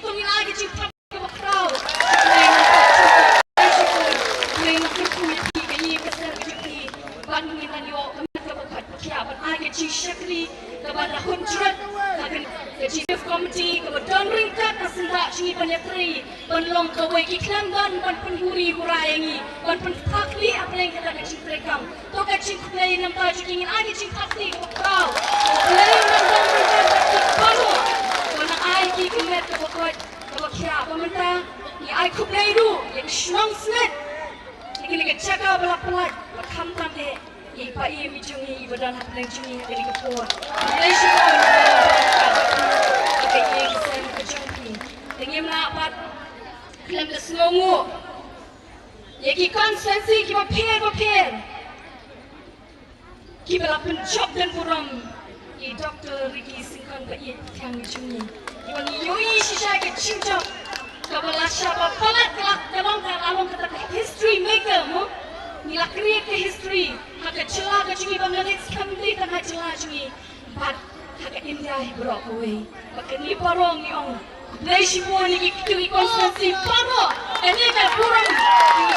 Ngi to ngin ai ka jingpyrkhat kaba khraw. Ban ngin nang ïoh ka met kaba koit, ban ai ka jingshakri kaba la hun jrut. Ka jingpyrkhat kaba don ryngkat ka sngewbha jong ngi ban ïatrei ban long kawei ki khlem don ban pynhuri hura ïa ngi, ban pynpakri ha pdeng kata ka jingtrei kam. To ka jingkhublei namar jong ki, ngin ai ka jingpyrkhat kaba khraw. Khublei namar jong ki baroh ba la ai ki ka met kaba koit kaba khiah. Ba mynta ngi ai khublei ruh ïa ka shnong Snit, ïa kane ka jaka ba la pyllait ba khamtam eh. Ïa i jong ngi, i ba don ha pdeng jong ngi ha kane ka por. Khublei shibun. Ka ïing ka sem ka jong phi. Te ngim lah pat khlem da sngewnguh ïa ki constituency kiba pher bapher kiba la pynjop don burom ïa i Doctor Ricky Syngkon ba ïeit thiang jong ngi. Ïa ba ngi ïohi shisha ka jingjop kaba la shah ba palat ka la, ka long ka, la long kata ka history maker mo. Ngi la create ka history ha ka jylla ka jong ngi, ba nga ngeit skhem dei tang ha jylla jong ngi bad ha ka India hi baroh kawei. Bad kane baroh ngi ong khublei shibun ïa ki, ki constituency baroh. Kane ka burom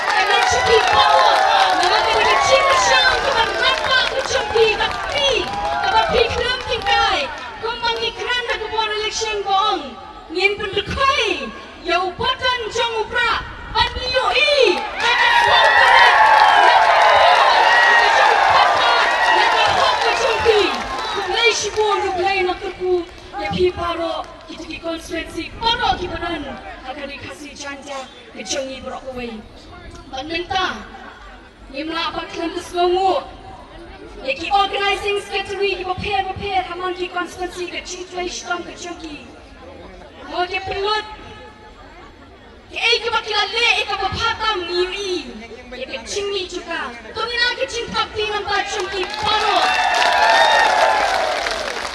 ka long sha phi baroh. Namar kane ka jingkyrshan kaba rangbah ka jong phi, kaba phi, kaba phi khlem tyngkai. Kumba ngi kren ha ka por election ba ong ngin pyndukhoi ïa u button jong u prah ban ïohi ïa ka sngewthuh ïa ka jong u prah, ïa ka hok ka jong phi. Khublei shibun, U Blei un kyrkhu ïa phi baroh, kita ki constituency baroh kiba don ha ka Ri Khasi Jaiñtia ka jong ngi baroh kawei. Bad mynta ngim lah ban khlem da sngewnguh ïa ki organizing secretary kiba pher bapher ha man ki constituency, ka jingtrei shitom ka jong ki. Mo ki pynlut kaei kaba ki la leh, ïa kaba bha tam ngi ïohi ïa ka jingmih jong ka. To ngin ai ka jingthap kti namar jong ki baroh.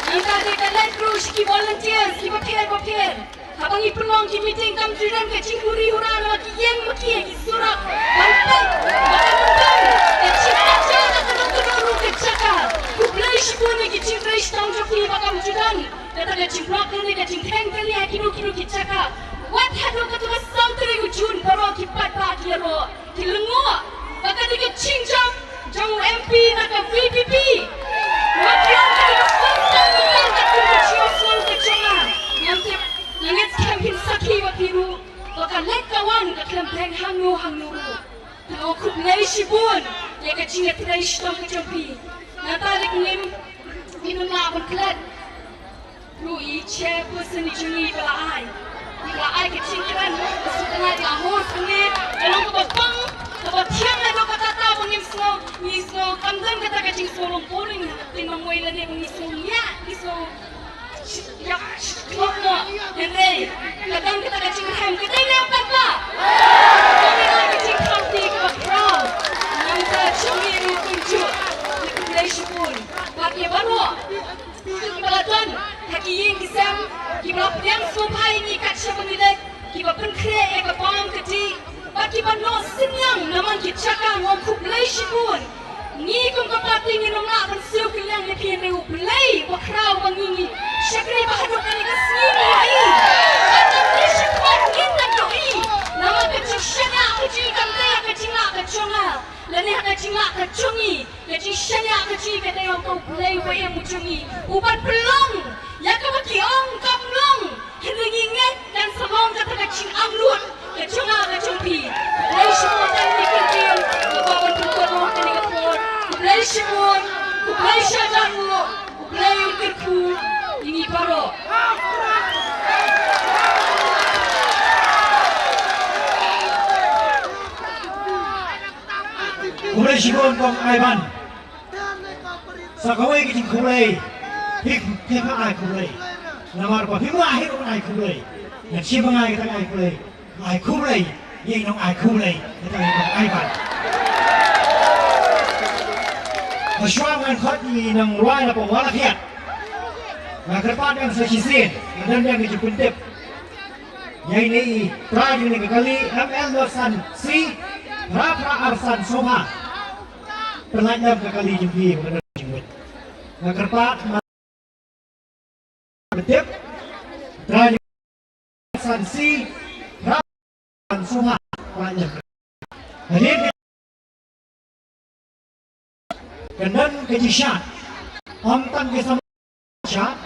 Nangta dei ka leit ruh sha ki volunteers kiba pher bapher. Haba ngi pynlong ki meeting kam ju don ka jinghuri hura namar ki ïeng ma ki ha ki surok ban peit ba ka don ka jingkajia na kano kano ruh ka jaka. Khublei shibun ïa ki jingtrei shitom jong phi ba kam ju don kata ka jingblok kane ka jingtheng kane ha kino kino ki jaka. Wat haduh kata ka sawtarik u Jun baroh ki paidbah ki ïaroh. Ki lyngngoh ba ka dei ka jingjop jong u M P na ka V P P. Wat ïa ka dei ka first time ka dei ka dei ka jingjop ka jong nga. Ngam tip, nga ngeit skhem phin sakhi ba phi ruh ba ka leit ka wan ka khlem bteng hangno hangno ruh. Te nga khublei shibun ïa ka jingïatrei shitom ka jong phi. Nangta dei ngim, ngim lah ban klet ruh ïa i chairperson i jong ngi ba la ai, ba la ai ka jingkren, ka sngewtynnat, la host hangne, ka long kaba pang, kaba thiang, haduh katta ba ngim sngew, ngi sngew kam don kata ka jingsngew long boring, ha ka ktien mawei lane ba ngi sngew ngiah, ngi sngew ïa, ïa, ïa, hynrei ka don kata ka jingrhem, ka dei ne em pat ba? Ka dei ka jingkhamti kaba khraw. Nangta jong ngi ruh kumjuh. Ngi khublei shibun bad ïa baroh kiba la don ha ki ïing ki sem, kiba la pdiang sngewbha ïa ngi kat shaba ngi leit, kiba pynkhreh ïa ka bam ka dih bad kiba noh synñiang na man ki jaka, nga ong khublei shibun. Ngi kum ka party ngin ym lah ban siew kylliang ïa phi, hynrei U Blei uba khraw ba ngi, ngi shakri ba haduh kane ka sngi ngi ïohi. Bad ngi shakhmat ngin nang ïohi. Namar ka jingshaniah ka jong ngi kam dei ha ka jinglah ka jong nga lane ha ka jinglah ka jong ngi. Ka jingshaniah ka jong ngi ka dei ha uta U Blei uba im u jong ngi, uban pynlong ïa kaba ki ong kam long. Hynrei ngi ngeit kan sa long kata ka jingangnud ka jong nga ka jong phi. Khublei shibun ïa kane ka ktien kaba ban pynpaw noh kane ka por. Khublei shibun, khublei shihajar nguh, U Blei un kyrkhu ïa ngi baroh. Khublei shibun Kong Aiban. Sa kawei ka jingkhublei. Phi, phi pha ai khublei. Namar ba phim lah hi ruh ban ai khublei. Ngan shim ba nga ai kata ai khublei. Ai khublei ïa i nong ai khublei, ïa i nong ai ban. Hashwa ngan khot ïa i nong rwai na Pawala Khiat. Nga kyrpad ïa nga sa shisien, nga don ïa nga ju pyntip. Ïa ine i trai jong ine ka kali, M L dot san C, phra phra ar san soba. Pynlait lem ka kali jong phi, nga don jingmut. Nga kyrpad, nga pyntip, trai jong san C, phra san soba. Pynlait lem. Hadien ka don ka jingshad. Ym tang ka sama shad.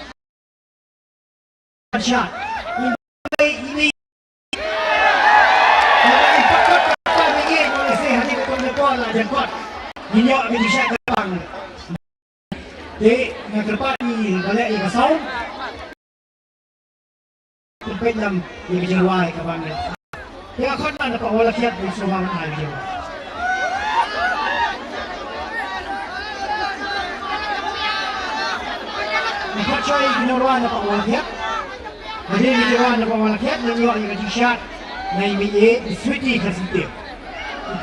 Shad. Ini. Ini. Ini. Ini. Ini. Ini. Te nga kyrpad ïa i ba leh ïa ka sound. Pynpeit lem ïa ka jingrwai kaba ngi. Te nga khot na Pawala Khiat ba i sngewbha ban ai ka jingrwai. Choi ki nongrwai na Pangwalakhiat. Hadien ki nongrwai na Pangwalakhiat, ngin ïoh ïa ka jingshad na i Mei Sweety Kharsyntiew.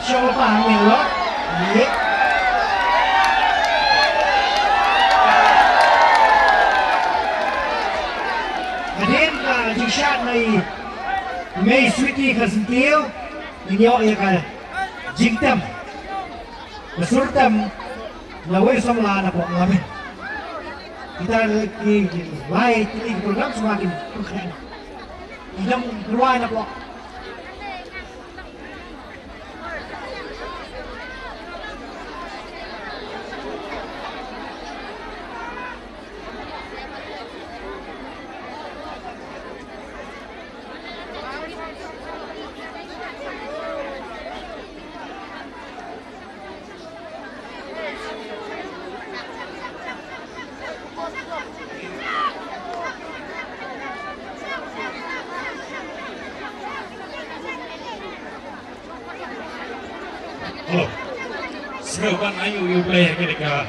Shong lypa ha Mei Lok. Mei. Hadien ka jingshad na i Mei Sweety Kharsyntiew, ngin ïoh ïa ka jingtem. Ka sur tem na wei samla na pok ngamin. Kita ki, ki lai tylli ki program semua kin pyrkhat. Ki dang keluar na pok. Hello. Sngewbha ban ai nguh ïa U Blei ha kane ka,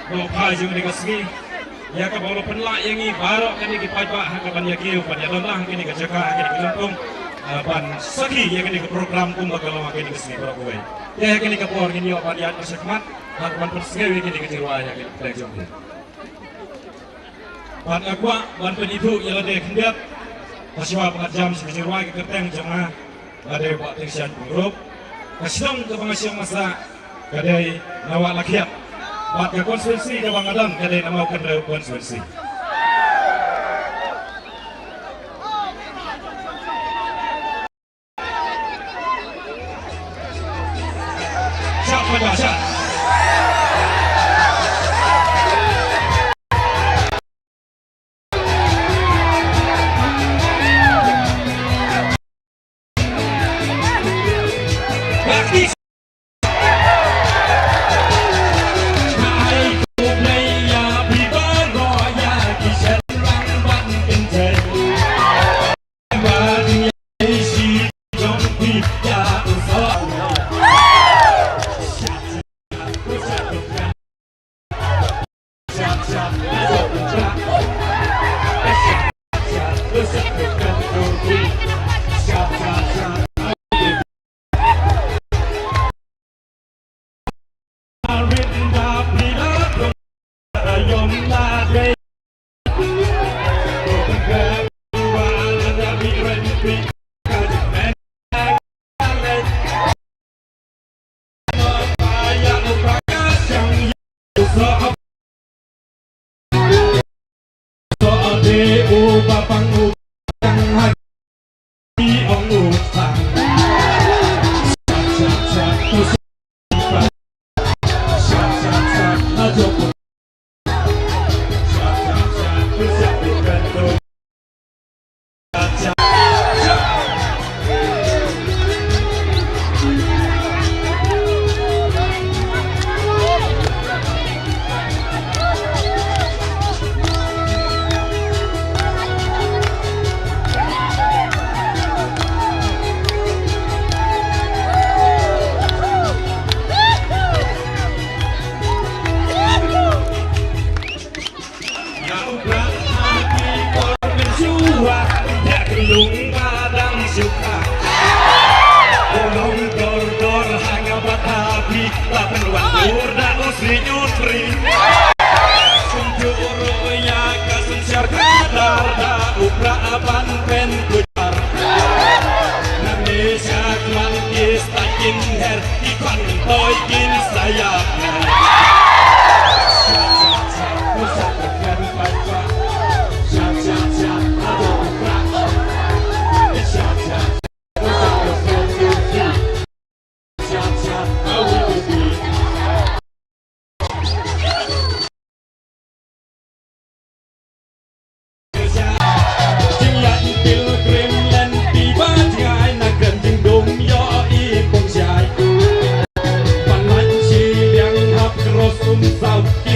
ka pha jong kane ka sngi. Ïa kaba u la pynlah ïa ngi baroh kane ki paidbah ha kaban ïa kiew ban ïa don lang ha kane ka jaka ha kane ka lympung, ah, ban sakhi ïa kane ka program kumba ka long ha kane ka sngi baroh kawei. Ïa ha kane ka por ngin ïoh ban ïaid shakhmat ha kaban pynsngew ïa kane ka jingrwai ha kane ka pdeng jong ngi. Bad nga kwah ban pynithuh ïa lade khyndiat. Ka shuwa ba ngan jam sha ka jingrwai ka kyrteng jong nga ka dei Bah Tingshan Pyngrope. Ka shnong kaba nga shong masa ka dei na Wah Lakhiat. Bad ka constituency kaba nga don ka dei na Mawkynrew constituency.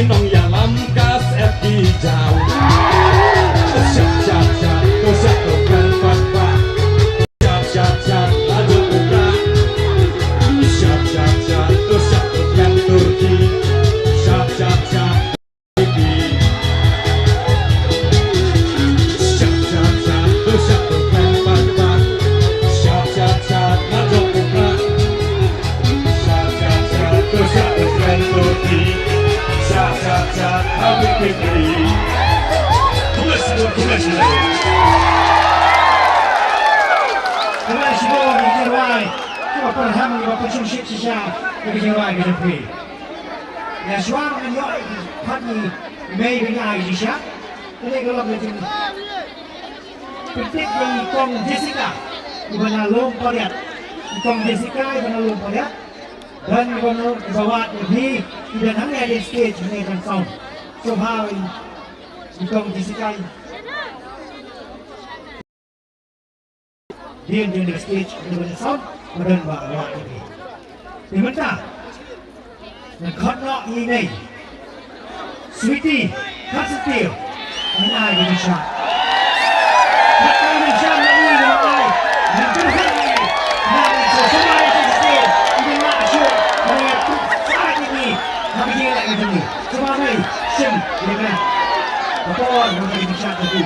Nongïalam Khublei shibun, khublei shibun. Khublei shibun ïa ki jingrwai kiba pyrshang, kiba pyrshang shisha ïa ki jingrwai ki jong phi. Ïa shuwa ban ïoh ïa ki khmat, i mei ban ïoh ïa ki shisha. Kane ka long ka jing Pyntik ïa i Kong Jessica iba na Lum Pariat. I Kong Jessica iba na Lum Pariat. Don iba na, iba wad ïa phi, i don hangne ha stage, hangne ha sound. Sngewbha i, i Kong Jessica. Dien, dien ha stage, iba na sound, ba don ba wad ïa phi. Te mynta ngan khot noh ïa i mei Sweety Kharsyntiew. Ngan ai ïa i sha. Ngan ai ïa i sha, ngan ai ïa i, ngan ai. Ngan ai ïa i sha, sha Kharsyntiew. Ïa i la shu. Ngan ai ïa i sha, ïa i. Ngan ai ïa i sha. Sha mei shim ïa i. Ka por ngan ai ïa i sha ka ti.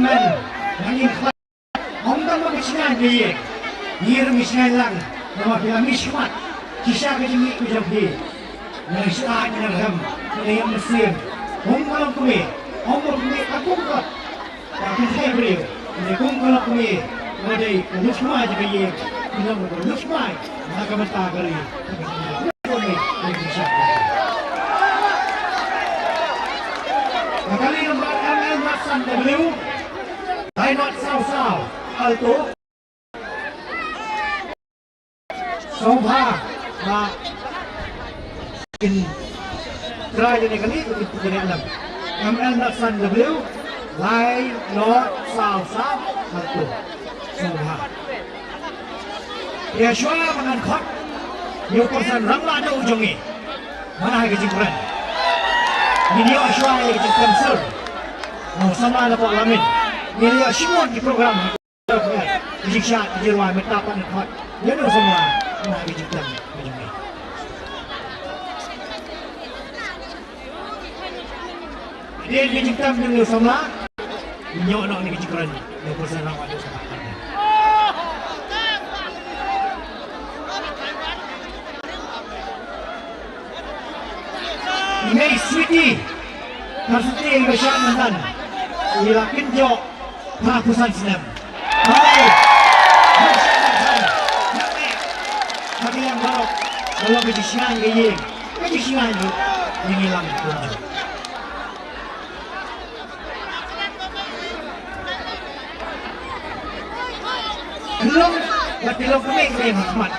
Ngi ym don ba ngi shngaiñ ïa ngi, ngi ruh ngi shngaiñ lang. Namar phi la mih shakhmat shisha ka jingmih ka jong phi. Ngi la shah ngi la rem, ngi la ïam mynsiem. Kum ka long kmie, kum ka long kmie ka kum ka. Ka kynthei briew, ngi kum ka long kmie. Nga dei ka lut kmie jong ka ïing, ka long ka lut kmie na ka bynta ka ri. Ka kali nambar M L nine san W, lai not saw saw, alto. Sngewbha ba kin try ïa kane ka ïing, kin pynlong. M L nine san W, lai not saw saw, alto. Sngewbha. Ïa shuwa ba ngan khot ïa u pyrsan rangbah duh jong ngi, man ai ka jingkren. Ngin ïoh shuwa ïa ka jingkren sir na u samla na parliament. Ngin ïoh shimon ki program. Ki jingshad, ki jingrwai, mynta pat ngan khot ïa u samla, ngan ai ka jingkren ka jong ngi. Hadien ka jingkren jong u samla, ngin ïoh noh ïa ka jingkren ïa u pyrsan rangbah duh samla. I mei Sweety, Sweety, i mei Shan Mandan, i la kynjoh phra phew san snem. Hooray! Mei Shan Mandan, ïa me. Ha ka liang baroh, ka long ka jingshngaiñ ka ïing, ka jingshngaiñ ruh ïa ngi lang kumjuh. Ka long, bad ka long kmie kmie ha khmat.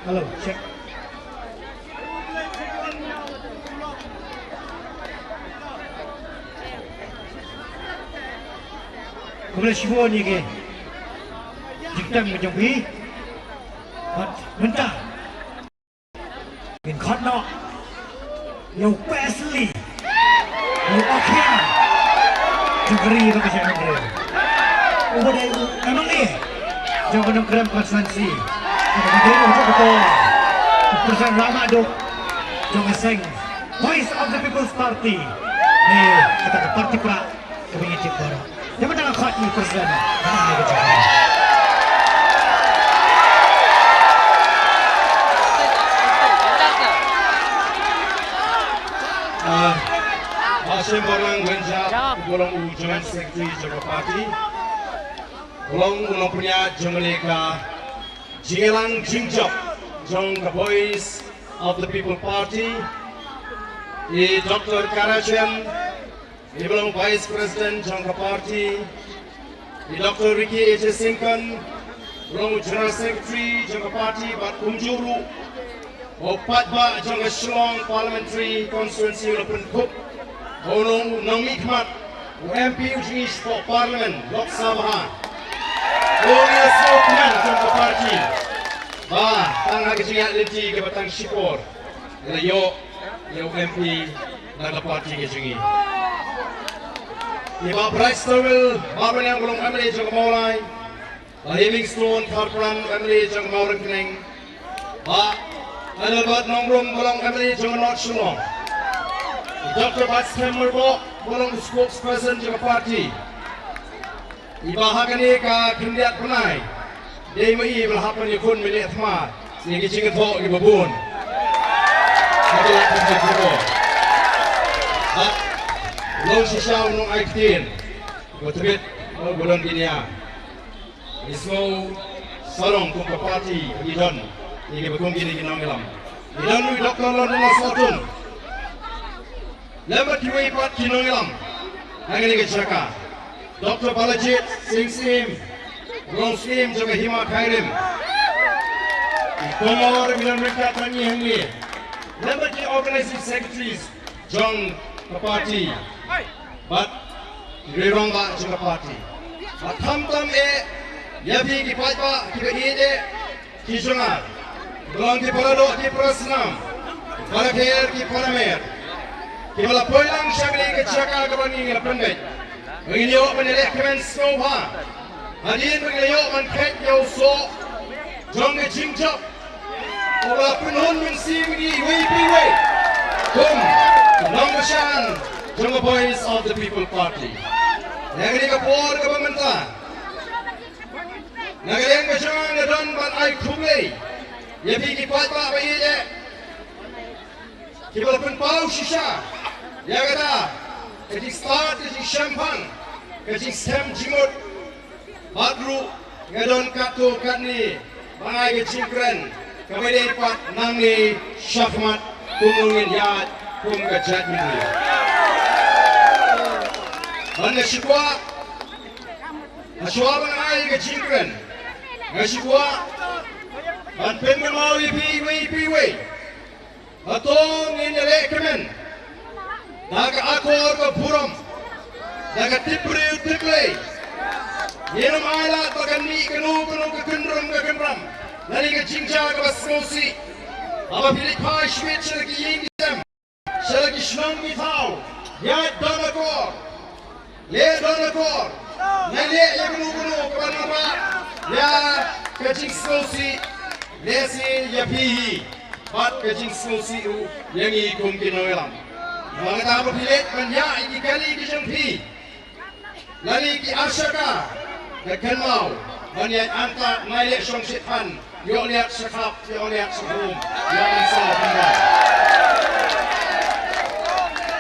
Hello, check. Khublei shibun ïa ki jingtem ka jong phi. Bad mynta ngin khot noh ïa u Wesley, ïa u Akhia jong ka ri bad ka jaitbynriew. Uba dei u MLA jong ka Nongkrem constituency. Uba dei u jong ka, u pyrsan rangbah duk. Jong ka seng Voice of the People's Party. Ne kata ka party pra ka bini tip baroh. Ïa mynta nga khot ïa i president. Ah, Hashim Barlang Wenja, u long u Joint Secretary jong ka party. U long u nongpynïaid jong ka jingïalang jingjop jong ka Voice of the People Party. I Doctor Karachen, i ba long Vice President jong ka party. I Doctor Ricky A J Syngkon, u long u General Secretary jong ka party bad kumjuh ruh u paidbah jong ka Shillong Parliamentary Constituency u la pynkup. U long u nongmihkhmat, u M P u jong ngi shapoh Parliament Lok Sabha. U ïa sngewkmen jong ka party. Ba tang ha ka jingïaid lynti kaba tang shipor la ïoh ïa u M P na ka party ka jong ngi. I Bah Bright Star Will Bah Baniang u long M L A jong ka Mawlai. Bah Livingstone Kharpran, M L A jong ka Mawryngkneng. Bah Adelbert Nongrum, ba long M L A jong ka North Shillong. Doctor Batskhem Myrboh, ba long spokesperson jong ka party. I Bah ha kane ka khyndiat bnai, dei ma i ba la hap ban ïakhun ban ïa thma ïa ki jingthoh kiba bun. Haba la khyndiat bnai, bad long shisha u nongai ktien ba tbit ba u ba long ki nia. Ngi sngew sarong kum ka party ngi don ïa kiba kum kine ki nongïalam. Ngi don u Doctor London Sohtun lem bad kiwei pat ki nongïalam ha kane ka jaka. Doctor Balajied Singh Syiem, u long Syiem jong ka Hima Khyrim. I Comrade Milan Ryngkat Rangi hangne lem bad ki organizing secretaries jong ka party. Bad ki rangbah jong ka party. Bad khamtam eh ïa phi ki paidbah kiba ïeit eh ki jong nga, kiba long ki paradoh ki parasnam, ki parapher ki paramer, kiba la poi lang sha kane ka jaka kaba ngi la pynbeit. Ba ngin ïoh ban ïaleh kmen sngewbha hadien ba ngi la ïoh ban kheit ïa u soh jong ka jingjop. Uba pynhun mynsiem ïa ngi iwei pa iwei kum ki nongkyrshan jong ka Voice of the People Party. Ïa kane ka por kaba mynta, na ka liang ka jong nga nga don ban ai khublei ïa phi ki paidbah ba ïeit eh kiba la pynpaw shisha ïa kata ka jingstad, ka jingshemphang, ka jingshem jingmut. Bad ruh nga don katto katne ban ai ka jingkren kaba ïadei pat nangne shakhmat kumno ngin ïaid kum ka jaitbynriew. Bad nga shu kwah, hashwa ban ai ka jingkren, nga shu kwah ban pynkynmaw ïa phi iwei pa iwei. Hato ngin ïaleh kmen da ka akor ka burom, da ka tipbriew tipblei? Ngin ym ailad ba kan mih kano kano ka kynrum ka kynram lane ka jingjia kaba sngewsih haba phi leit phai shimet sha la ki ïing ki sem, sha la ki shnong ki thaw, ïaid don akor, leh don akor, nai leh ïa kano kano kaba nang rah ïa ka jingsngewsih, lehse ïa phi hi bad ka jingsngewsih ruh ïa ngi kum ki nongïalam. Namar kata haba phi leit ban ïaid ïa ki kali ki jong phi lane ki arshaka, nga kynmaw ban ïaid antad, nai leh shong shithan, ïoh liat shakhap, ïoh liat shakhum, ïoh liat shakhum.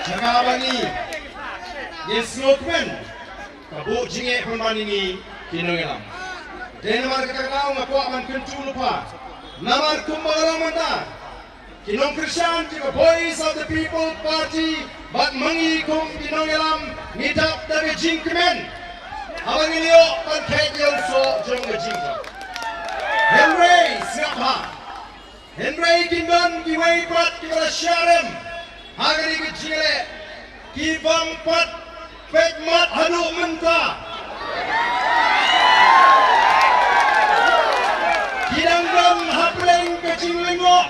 Sha kaba ngi, ngin sngewkmen ka buh jingeh pynban ïa ngi ki nongïalam. Dei namar kata ka daw nga kwah ban kyntu lypa, namar kumba nga la ong mynta, ki nongkyrshan jong ka Voice of the People Party bad ma ngi kum ki nongïalam ngi dap da ka jingkmen haba ngi ïoh ban kheit ïa u soh jong ka jingjop. Hynrei sngap bha, hynrei kin don kiwei pat kiba la shah rem ha kane ka jingleh, ki bym pat peit mat haduh mynta. Ki dang don hapdeng ka jinglyngngoh.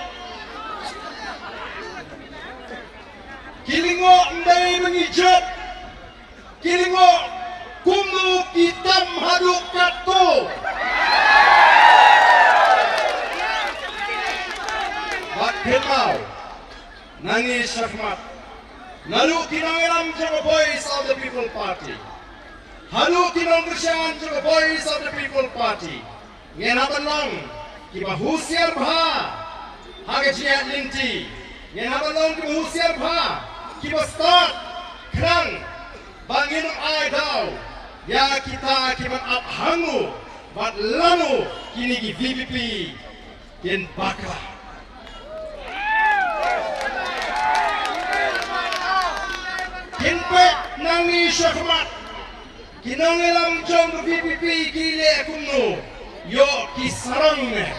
Ki lyngngoh ym dei ba ngi jop. Ki lyngngoh kumno ki tam haduh katto. Bad kynmaw, Nangne shakhmat, naduh ki nongïalam jong ka Voice of the People Party haduh ki nongkyrshan jong ka Voice of the People Party, ngin hap ban long kiba husiar bha ha ka jingïaid lynti. Ngin hap ban long kiba husiar bha, kiba stad khnang ba ngin ym ai daw ïa kita kiban ap hangne bad lano kine ki VPP kin bakla. Kin peit nangne shakhmat, ki nongïalam jong ka VPP ki leh kumno, ïoh ki sarong ne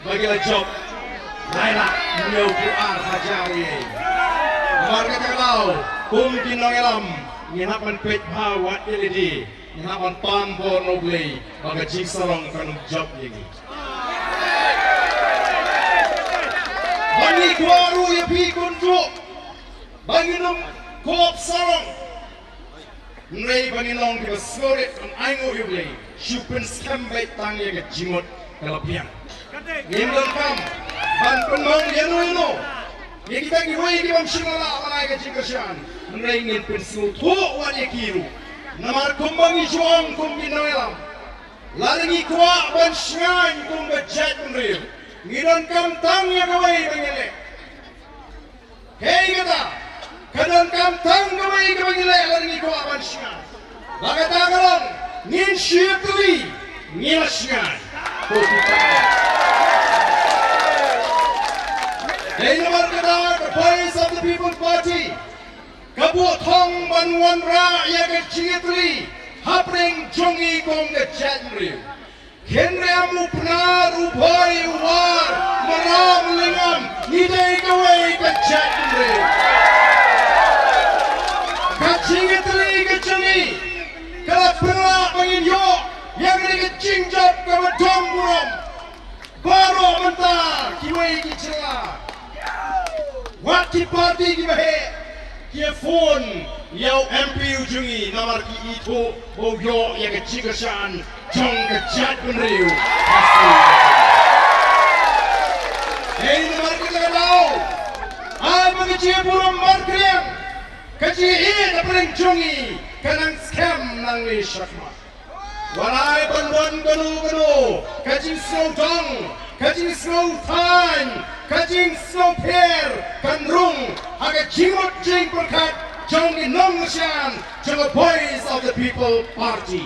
ba ki la jop lai lak hynñiew phew ar hajar ïa. Namar kata ka daw, kum ki nongïalam, ngin hap ban peit bha wat ïa lade, ngin hap ban pam bor na U Blei ba ka jingsarong kan ym jop ïa ngi. Ba ngi kwah ruh ïa phi kumjuh ba ngin ym kop sarong. Hynrei ba ngin long kiba sngewrit ban ainguh ïa U Blei, shu pynskhem beit tang ïa ka jingmut ka la biang. Ngim donkam ban pynmong ïano ïano ïa kita kiwei ki bym shym la lah ban ai ka jingkyrshan. Hynrei ngin pynsngewthuh wat ïa ki ruh. Namar kumba ngi ju ong kum ki nongïalam, lada ngi kwah ban shngaiñ kum ka jaitbynriew, ngi donkam tang ïa kawei ba ngi leh. Hei kata, ka donkam tang kawei kaba ngi leh lada ngi kwah ban shngaiñ. Ba kata ka long, ngin shu ïatylli, ngi la shngaiñ. Ko kita. Dei namar kata ka Voice of the People Party ka buh thong ban wanrah ïa ka jingïatylli hapdeng jong ngi kum ka jaitbynriew. Kynrem, u Pnar, u Bhoi, u War, Maram, Lyngngam, ngi dei kawei ka jaitbynriew. Ka jingïatylli ka jong ngi ka la pynlah ba ngin ïoh ïa kane ka jingjop kaba don burom. Baroh mynta kiwei ki jylla, wat ki party kiba heh, ki ïa phone ïa u MP u jong ngi namar ki ithuh ba u ïoh ïa ka jingkyrshan jong ka jaitbynriew. Hei namar kata ka daw, ai ba ka jingburom markylliang, ka jingïeit hapdeng jong ngi ka nang skhem nangne shakhmat. Wat ai ban don kano kano ka jingsngewdong, ka jingsngewthaiñ, ka jingsngewpher kan rung ha ka jingmut jingpyrkhat jong ki nongkyrshan jong ka Voice of the People Party.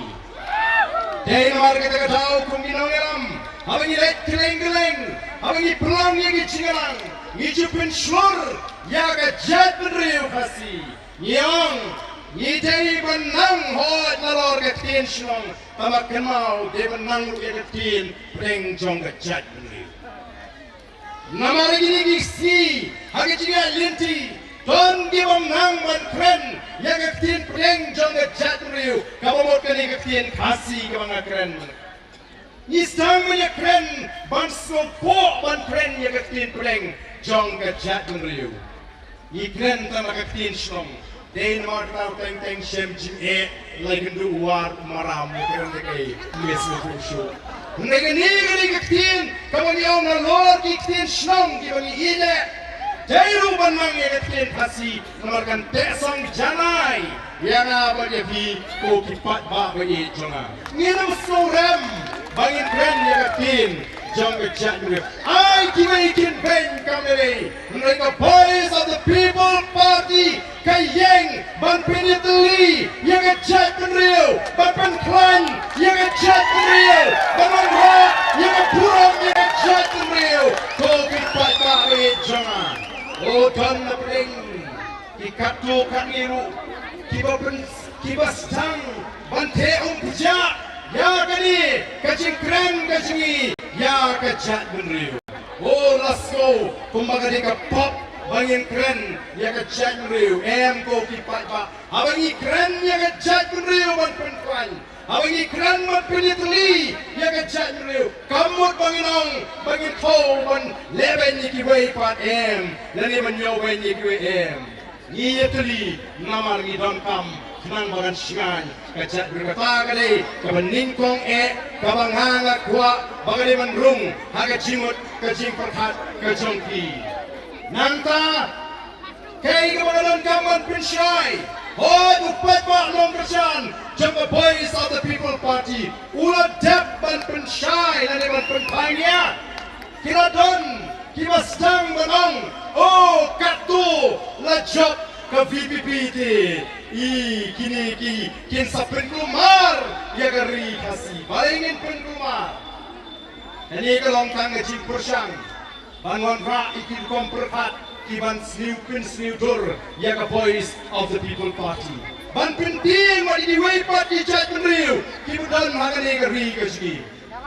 Dei namar kata ka daw kum ki nongïalam, haba ngi leit kylleng kylleng, haba ngi pynlong ïa ki jingïalang, ngi ju pynshlur ïa ka jaitbynriew Khasi. Ngi ong, ngi dei ban nang hooid nalor ka ktien shnong, tangba kynmaw dei ban nang ruh ïa ka ktien pdeng jong ka jaitbynriew. Namar kine ki sngi ha ka jingïaid lynti, don ki bym nang ban kren ïa ka ktien pdeng jong ka jaitbynriew, kaba mut kane ka ktien Khasi kaba nga kren. Ngi sdang ban ïa kren ban sngewpoh ban kren ïa ka ktien pdeng jong ka jaitbynriew. Ngi kren tang da ka ktien shnong. Dei namar kata u Teng Teng shem jingeh, la ïakynduh u War u Maram, ngi kren da kaei, ngi sngewpoh shuh. Hynrei kane ka dei ka ktien kaba ngi ong nalor ki ktien shnong kiba ngi ïeit eh. Dei ruh ban nang ïa ka ktien Khasi. Namar kan teh song janai ïa nga bad ïa phi ko ki paidbah ba ïeit jong nga. Ngin ym sngewrem ba ngin kren ïa ka ktien jong ka jaitbynriew. Ai kiwei kin beiñ kam lei lei, hynrei ka Voice of the People Party ka ïeng ban pynïatylli ïa ka jaitbynriew, ban pynkhlaiñ ïa ka jaitbynriew, ban wanrah ïa ka burom ïa ka jaitbynriew. Ko ki paidbah ba ïeit jong nga, o don na pdeng ki katto katne ruh kiba pyn, kiba sdang ban theh umphniang ïa kane ka jingkren ka jong ngi ïa ka jaitbynriew. O, la sngew kumba ka dei ka pop ba ngin kren ïa ka jaitbynriew, em ko ki paidbah. Haba ngi kren ïa ka jaitbynriew ban pynkhlaiñ, haba ngi kren ban pynïatylli ïa ka jaitbynriew, kam mut ba ngin ong ba ngin thew ban lehbeiñ ïa kiwei pat, em, lane ban ïewbeiñ ïa kiwei, em. Ngi ïatylli namar ngi donkam khnang ba kan shngaiñ ka jaitbynriew. Kata ka dei kaba nyngkong eh kaba nga nga kwah ba ka dei ban rung ha ka jingmut ka jingpyrkhat ka jong ki. Nangta Kaei kaba nga donkam ban pynshai, hooid u paidbah nongkyrshan jong ka Voice of the People Party u la dep ban pynshai lane ban pynpaw ïa ki la don kiba sdang ban ong, oh, katto la jop ka V P P te. I kine ki kin sa pynkulmar ïa ka ri Khasi. Balei ngin pynkulmar? Kane ka long tang ka jingpyrshang ban wanrah ïa ki rukom pyrkhat ki ban sniew pynsniew dur ïa ka Voice of the People Party, ban pyntieng ïa kiwei pat ki jaitbynriew kiba don ha kane ka ri ka jong ngi.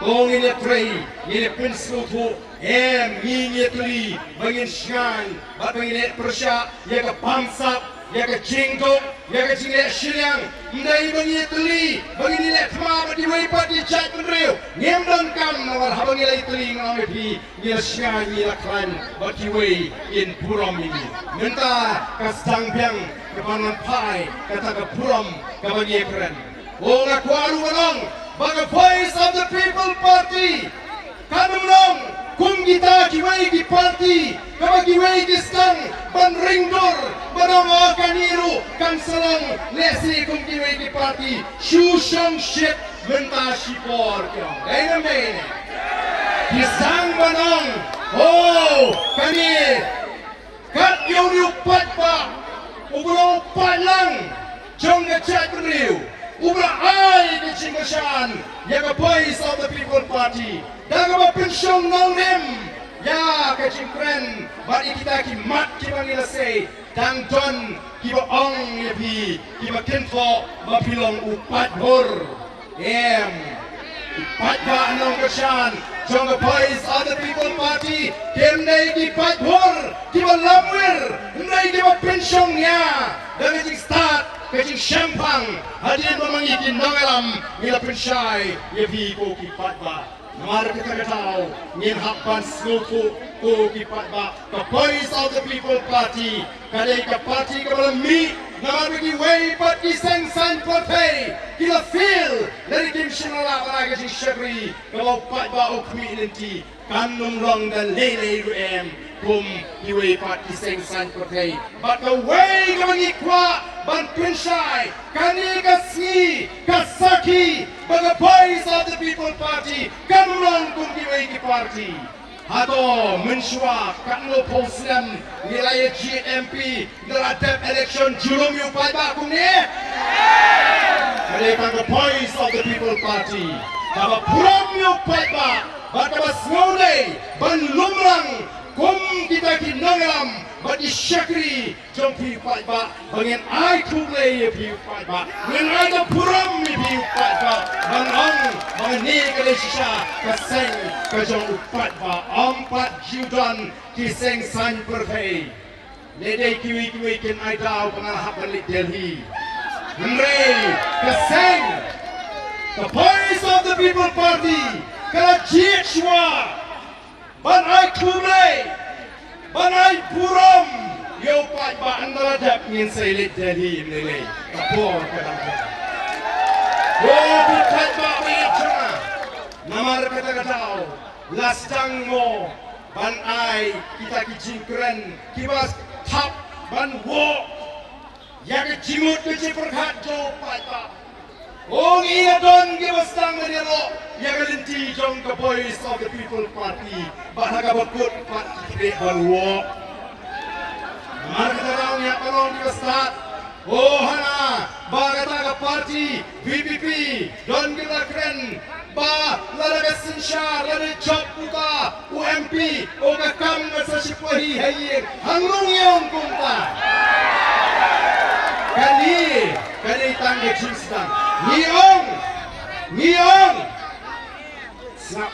To ngin ïa trei, ngin ïa pynsngewthuh, em, ngin ïa tylli ba ngin shngaiñ bad ba ngin ïa pyrshah ïa ka bamsap, ïa ka jingduk, ïa ka jingleh shiliang. Ym dei ba ngin ïa tylli ba ngin ïa leh thma bad kiwei pat ki jaitbynriew. Ngim donkam, namar haba ngi la ïa tylli, nga ong ïa phi, ngi la shngaiñ, ngi la khlaiñ bad kiwei kin burom ïa ngi. Mynta ka sdang biang ka ban wan phai kata ka burom kaba ngi ïa kren. Oh, nga kwah ruh ban ong ba ka Voice of the People Party kam long kum kita kiwei ki party kaba kiwei ki sdang ban ring dur ban ong, oh, kane ruh kan sa long lehse kum kiwei ki party. Shu shongshit mynta shipor ki ong. Dei ne ym dei ne? Ki sdang ban ong, oh, kane kat ïa une u paidbah uba long u paidlang jong ka jaitbynriew, uba la ai ka jingkyrshan ïa ka Voice of the People Party da kaba pynshong nongrim ïa ka jingkren bad ïa kita ki mat kiba ngi la sei. Dang don kiba ong ïa phi, kiba kynthoh ba phi long u paidbah. Em, ki paidbah nongkyrshan jong ka Voice of the People Party kim dei ki paidbah kiba lamwir, ym dei kiba pynshong nia da ka jingstad ka jingshemphang. Hadien ba ma ngi ki nongïalam ngi la pynshai ïa phi ko ki paidbah. Namar kata ka daw ngin hap ban sngewthuh ko ki paidbah, ka Voice of the People Party ka dei ka party kaba la mih namar ba kiwei pat ki seng saiñ pyrthei ki la fail lane kim shym la lah ban ai ka jingshakri kaba u paidbah u khmih lynti. Kan ym long da lei lei ruh em kum kiwei pat ki seng saiñ pyrthei. Bad kawei kaba ngi kwah ban pynshai, kane ka sngi ka sakhi ba ka Voice of the People Party kam long kum kiwei ki party. Hato mynshuwa katno phew snem ngi la ïa jied M P, ngi la dep election, ju lum ïa u paidbah kumne? Ka dei tang ka Voice of the People Party kaba burom ïa u paidbah bad kaba sngewdei ban lumlang kum kita ki nongïalam bad ki shakri jong phi u paidbah, ba ngin ai khublei ïa phi u paidbah, ngin ai ka burom ïa phi u paidbah, ban ong ba kane ka dei shisha ka seng ka jong u paidbah. Ym pat ju don ki seng saiñ pyrthei. Lehse kiwei kiwei kin ai daw ba nga la hap ban leit Delhi. Hynrei ka seng, ka Voice of the People Party, ka la jied shuwa ban ai khublei, ban ai burom ïa u paidbah. Ynda la dep ngin sa ïaleit Delhi ym lei lei. Ka por ka dang don. Ko u paidbah ba ïeit jong nga, namar kata ka daw la sdang mo ban ai kita ki jingkren kiba thap ban woh ïa ka jingmut ka jingpyrkhat jong u paidbah. Ong ïa don kiba sdang ban ïaroh ïa ka lynti jong ka Voice of the People Party, bad ha kaba kut pat ki treh ban woh. Namar kata ka daw ngi hap ban long kiba stad. Oh, hana ba kata ka party V P P don kiba kren ba lada ka synshar lada jop uta u M P, oh, ka kam ka sa shipahi ha ïing. Hangne ngi ong kumta. Kane ka dei tang ka jingsdang. Ngi ong, ngi ong, sngap.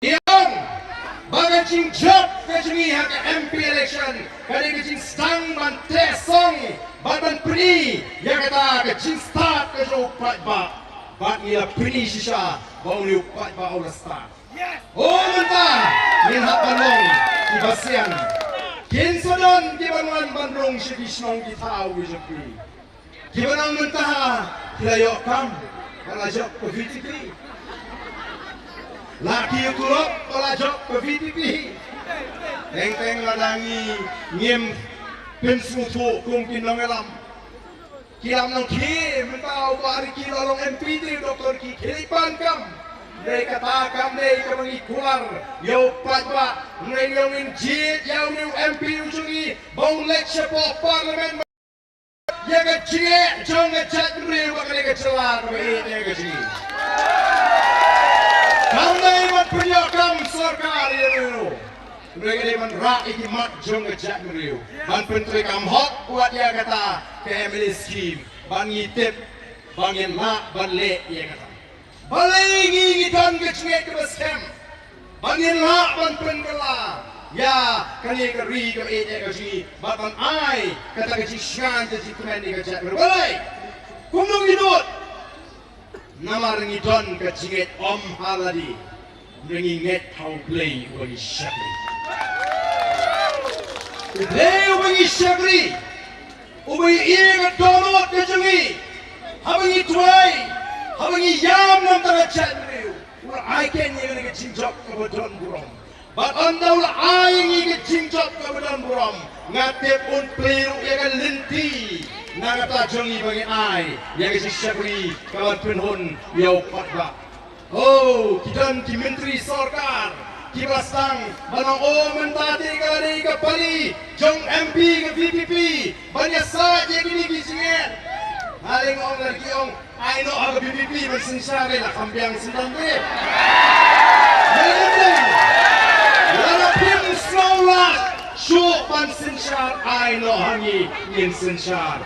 Ngi ong ba ka jingjop ka jong ngi ha ka M P election ka dei ka jingsdang ban teh song bad ban pyni ïa kata ka jingstad ka jong u paidbah. Bad ngi la pyni shisha ba une u paidbah u la stad. Oh, mynta ngin hap ban long kiba sian. Kin sa don kiban wan ban rung sha ki shnong ki thaw ki jong phi. Kiban ong mynta phi la ïoh kam ba la jop ka V P P. La ki ïa tulop ba la jop ka V P P. Teng teng lada ngi ngim Pynsngewthuh kum ki nongïalam. Ki lam nongkhie mynta u Bah Ricky la long M P te u Doctor Ricky khie leit pan kam. Dei kata kam dei kaba ngi kular ïa u paidbah. Ngin ïa ngin jied ïa une u M P u jong ngi ba un leit shapoh Parliament. Ïa ka jingeh jong ka jaitbynriew ba ka dei ka jylla kaba ïeit ïa ka jingeh. Kam dei ban pynïoh kam sorkar ïa u. Hynrei ka dei ban rah ïa ki mat jong ka jaitbynriew. Ban pyntrei kam hok wat ïa kata ka M L A scheme. Ban ngi tip, ban ngin lah ban leh ïa kata. Balei ngi ngi don ka jingngeit kaba skhem ba ngin lah ban pynkylla ïa kane ka ri kaba ïeit ïa ka jong ngi bad ban ai kata ka jingshngaiñ ka jingkmen ïa ka jaitbynriew? Balei? Kumno ngi nud? Namar ngi don ka jingngeit ym ha lade. Ngi ngeit ha U Blei uba ngi shakri. U Blei uba ngi shakri, uba ngi ïohi ka dohnud ka jong ngi. Haba ngi duwai, haba ngi ïam na ka bynta ka jaitbynriew, u la ai keiñ ïa kane ka jingjop kaba don burom. Bad ynda u la ai ïa ngi ka jingjop kaba don burom, nga tip un plie ruh ïa ka lynti na ka bynta jong ngi ba ngi ai ïa ka jingshakri kaban pynhun ïa u paidbah. Oh, ki don ki myntri sorkar kiba sdang ban ong, oh, mynta te ka la dei ka pali jong M P ka V P P ban ïasaid ïa kine ki jingeh. Nga leh ong, lada ki ong, ai noh ha ka V P P ban synshar, la kham biang syndon te. Lada phim sngew lah shuh ban synshar, ai noh ha ngi, ngin synshar.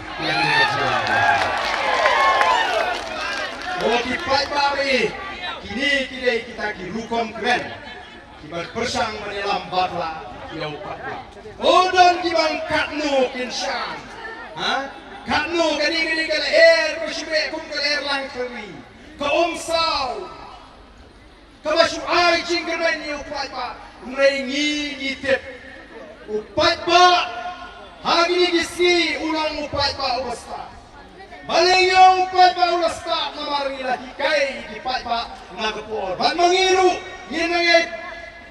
O ki paidbah, kine ki dei kita ki rukom kren kiba pyrshang ban ïalam bakla ïa u paidbah. O don kiba ong katno kin shang. Ha? Katno kane kane ka lyer ba shu beh kum ka lyer Langkhlari, ka umsaw, kaba shu ai jingkyrmen ïa u paidbah. Hynrei ngi ngi tip u paidbah ha kine ki sngi u long u paidbah uba stad. Balei u paidbah u la stad? Namar ngi la hikai ïa ki paidbah na ka por. Bad ma ngi ruh ngin nang ïai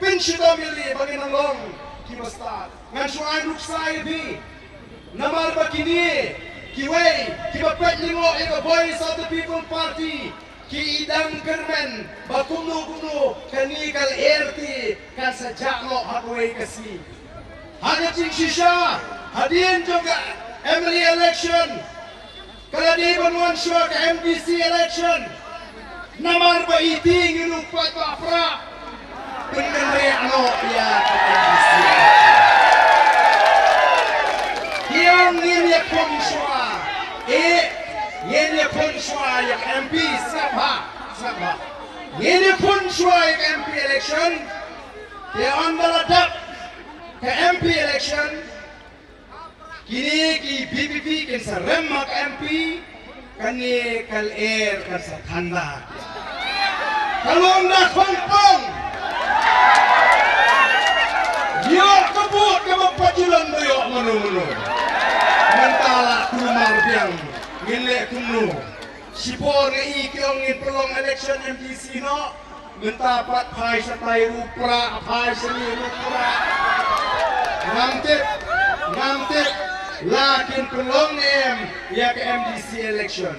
pynshitom ïa lade ba ngin nang long kiba stad. Ngan shu ai nuksa ïa phi. Namar ba kine kiwei kiba peit lyngngoh ïa ka Voice of the People Party ki dang kyrmen ba kumno kumno kane ka lyer te kan sa jah noh ha kawei ka sngi. Ha ka jingshisha, hadien jong ka M L A election, ka la dei ban wan shuwa ka M D C election. Namar ba iti ngi ruh paidbah Prah, pynkynriah noh ïa ka M D C. Ki ong ngin ïakhun shuwa. Eh, ngin ïakhun shuwa ïa ka M P, sngap bha, sngap bha. Ngin ïakhun shuwa ïa ka M P election. Te ynda la dep ka M P election, kine ki V P P kin sa rem ha ka M P, kane ka lyer kan sa thanda. Ka long da khongpong. Ïoh ka vote kaba pajulon ba ïoh mano mano. Mynta la kulmar biang, ngin leh kumno? Shipor nga i ki ong ngin pynlong election M D C noh. Mynta pat phai shatai ruh Prah, phai shane ruh Prah. Ngam tip, ngam tip la kin pynlong ne em ïa ka M D C election.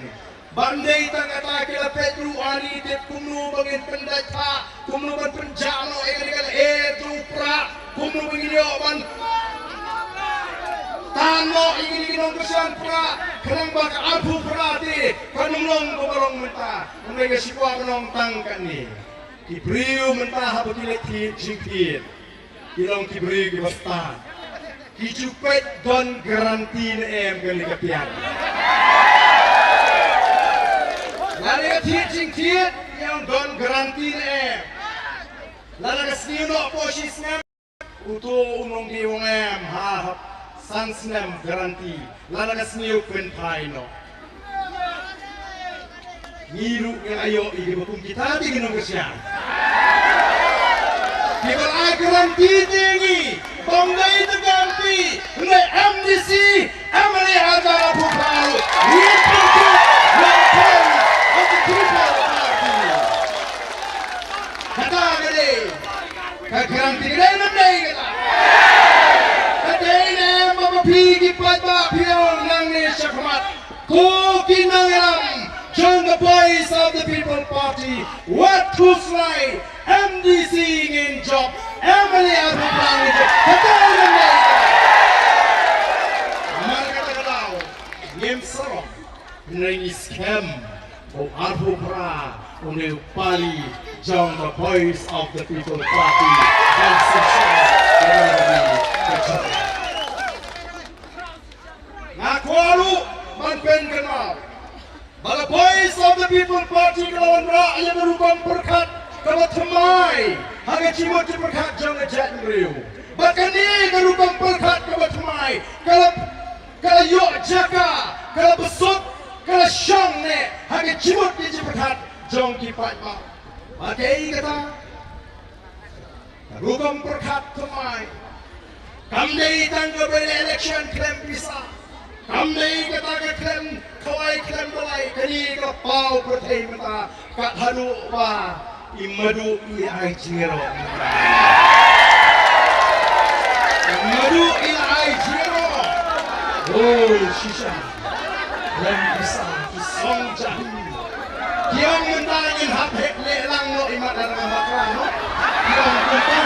Ban dei tang kata ki la peit ruh, ani tip kumno ba ngin pyndait ha, kumno ban pynjah noh ïa kane ka lyer jong u Prah, kumno ba ngin ïoh ban tan noh ïa kine ki nongkyrshan Prah, khnang ba ka arphew Prah te kan ym long kumba long mynta. Hynrei ka shipor ka long tang kane. Ki briew mynta haba ki leit thied jingthied, ki long ki briew kiba stad. Ki ju peit don guarantee ne em kane ka tiar. Lada ka thied jingthied, ki ong don guarantee ne em. Lada ka sniew noh hapoh shi snem, uto u nongdie u ong em, ha, ha san snem guarantee. Lada ka sniew pynphai noh. Ngi ruh ngi la ïoh ïa kiba kum kita te ki nongkyrshan. Kiba la ai guarantee te ngi, tang dei tang ka M P, ne M D C, M L A hajar arphew phra. Ngi pynkup, ngi pynkup, ngi pynkup. Kata ka dei ka guarantee, ka dei ne ym dei kata? Ka dei ne em ba phi ki Ba phi ong nangne shakhmat, ko ki nongïalam jong the Voice of the People Party, wat khuslai, M D C ngin jop, M L A arphew phra ngin jop. Kata ïa ngi. Namar kata ka daw ngim sarong, hynrei ngi skhem ba u arphew phra une u pali jong the Voice of the People Party. Jong shisha. Nga kwah ruh ban pynkynmaw ba ka Voice of the People Party ka la wanrah ïa ka rukom pyrkhat kaba thymmai ha ka jingmut jingpyrkhat jong ka jaitbynriew. Bad kane ka rukom pyrkhat kaba thymmai ka la, ka la ïoh jaka, ka la bsut, ka la shong ne ha ka jingmut ka jingpyrkhat jong ki paidbah. Bad kaei kata? Ka rukom pyrkhat thymmai kam dei tang ka ba ïaleh election khlem pisa. Kam dei kata ka khlem khawai khlem balai, kane ka paw pyrthei mynta, kat haduh ba i Madu i ai jingïaroh. I Madu i ai jingïaroh. Oh, shisha. Lem pisa ki song jahi. Ki ong mynta ngin hap heh leh lang noh, i mat da nga bakla noh. Ki ong kumta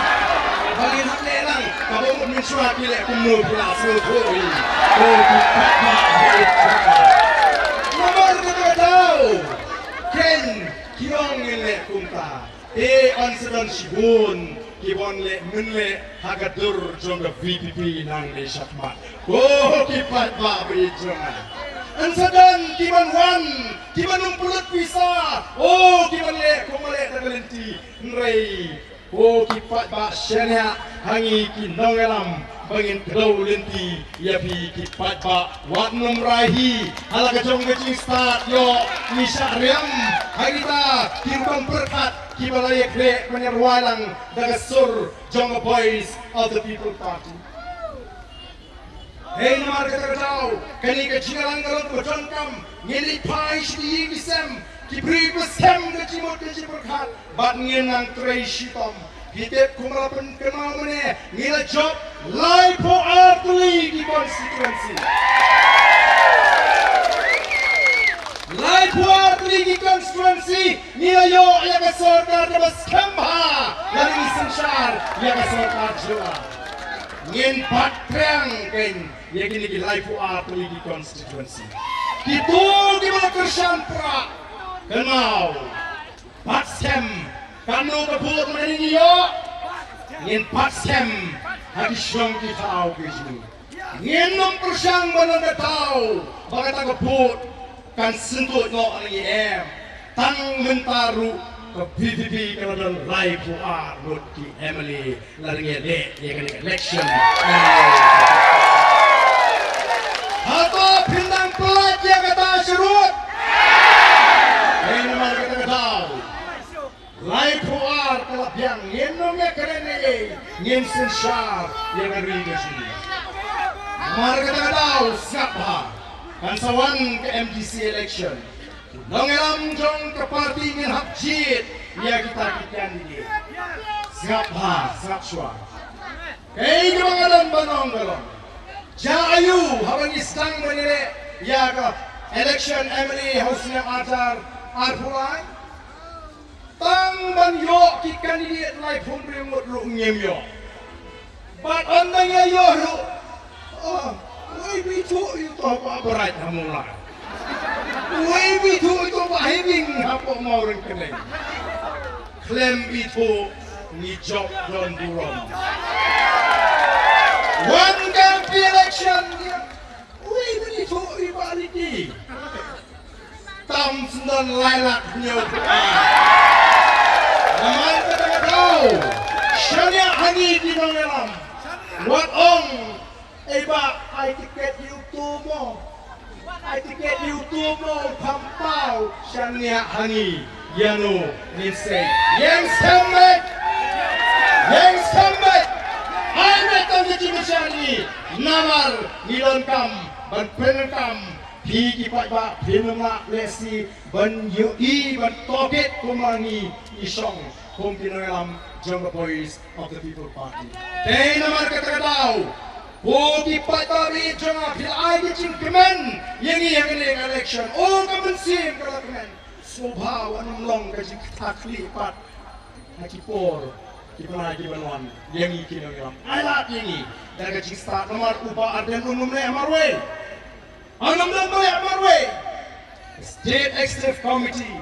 ba ngin hap leh lang. Kaba mut mynshuwa ki leh kumno phi la sngewthuh hi. Ko ki paidbah, ki paidbah. Namar kata ka daw, ken ki ong ngin leh kumta. Te yn sa don shibun ki ban leh mynleh ha ka dur jong ka V P P nangne shakhmat. Ko ki paidbah ba ïeit jong nga, yn sa don ki ban wan, ki ban ym pynlut pisa. O, ki ban leh kumba leh da ka lynti. Hynrei ko ki paidbah, shaniah ha ngi ki nongïalam ba ngin kdew lynti ïa phi ki paidbah. Wat nym rai hi ha la ka jong ka jingstad, ïoh ngi shah riam ha kita ki rukom pyrkhat kiba la ïakhleh ban ïarwai lang da ka sur jong ka Voice of the People Party. Hei, namar kata ka daw, kane ka jingïalang ka long kaba donkam. Ngin ïa phai sha ki ïing ki sem, ki briew ba skhem ka jingmut ka jingpyrkhat, bad ngin nang trei shitom. Phi tip kumba la pynkynmaw mynne, ngi la jop laiphew ar tylli ki constituency. Laiphew ar tylli ki constituency, ngi la ïoh ïa ka sorkar kaba skhem bha, lane ngi synshar ïa ka sorkar jylla. Ngin bat triang kein ïa kine ki laiphew ar tylli ki constituency. Kito kiba la kyrshan prah, kynmaw, bat skhem. Katno ka vote mynne ngi ïoh, ngin bat skhem ha ki shnong ki thaw ki jong ngi. Ngin nym pyrshang ban ong ka daw ba kata ka vote kan syntuid noh, ngi em. Tang mynta ruh ka V P P ka la don laiphew ar ngut ki M L A, la ngi leh ïa kane ka election. Hato phin dang pyllait ïa kata shuh ruh? Hei, namar kata ka daw, laiphew ar ka la biang, ngin nym ïa kren ei ei, ngin synshar ïa ka ri ka jong ngi. Namar kata ka daw, sngap bha, kan sa wan ka M D C election. Nongïalam jong ka party ngin hap jied ïa kita ki candidate. Sngap bha, sngap shuwa. Kaei kaba nga don ban ong ka long, jia aiu haba ngi sdang ban ïaleh ïa ka election M L A ha u snem arhajar arphew lai? Tang ban ïoh ki candidate laiphew hynriew ngut ruh ngim ïoh. Bad ynda ngi la ïoh ruh, oh, uei ba ithuh ïa uto uba bright ha Mawlai? Uei ba ithuh ïa uto uba heh biang hapoh Mawryngkneng? Khlem ithuh ngi jop don burom. Wan ka M P election, uei ba ithuh ïa i Bah Ricky? Tam sdang lai lak hynñiew phew ar. Namar kata ka daw, shaniah ha ngi ki nongïalam, wat ong, ei bah, ai tiket ïa uto mo, ai tiket ïa uto mo, u kham paw. Shaniah ha ngi, ïano ngin sei? Ïeng skhem beit, ïeng skhem beit. Ai beit tang ka jingkyrshan ngi, namar ngi donkam ban pyndonkam. Phi ki paidbah phin ym lah lehse ban ïohi ban tohkit kumba ngi i shong kum ki nongïalam jong ka Voice of the People Party. Te namar kata ka daw, Ko ki paidbah jong nga, phi la ai ka jingkmen ïa ngi ha kane ka election. O ka mynsiem ka la kmen. Sngewbha wat nym long ka jingkthah khlieh pat ha ki por kiba nai kiban wan ïa ngi ki nongïalam. Ai lad ïa ngi da ka jingstad, namar u Bah Ardent um nym leh marwei. Ym don ba leh marwei. State Executive Committee,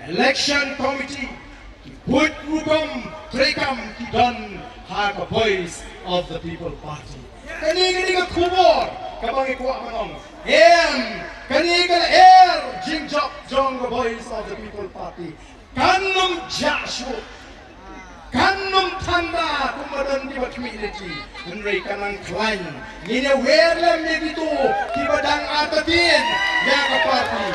Election Committee, ki buit rukom treikam ki don ha ka Voice of the People Party. Kane ka dei ka khubor kaba ngi kwah ban ong. Em, kane ka lyer jingjop jong ka Voice of the People Party. Kan nym jah shuh, kan nym thanda kumba don kiba khmih lynti. Hynrei kan nang khlaiñ. Ngin ïa wer lem ïa kito kiba dang artatien ïa ka party.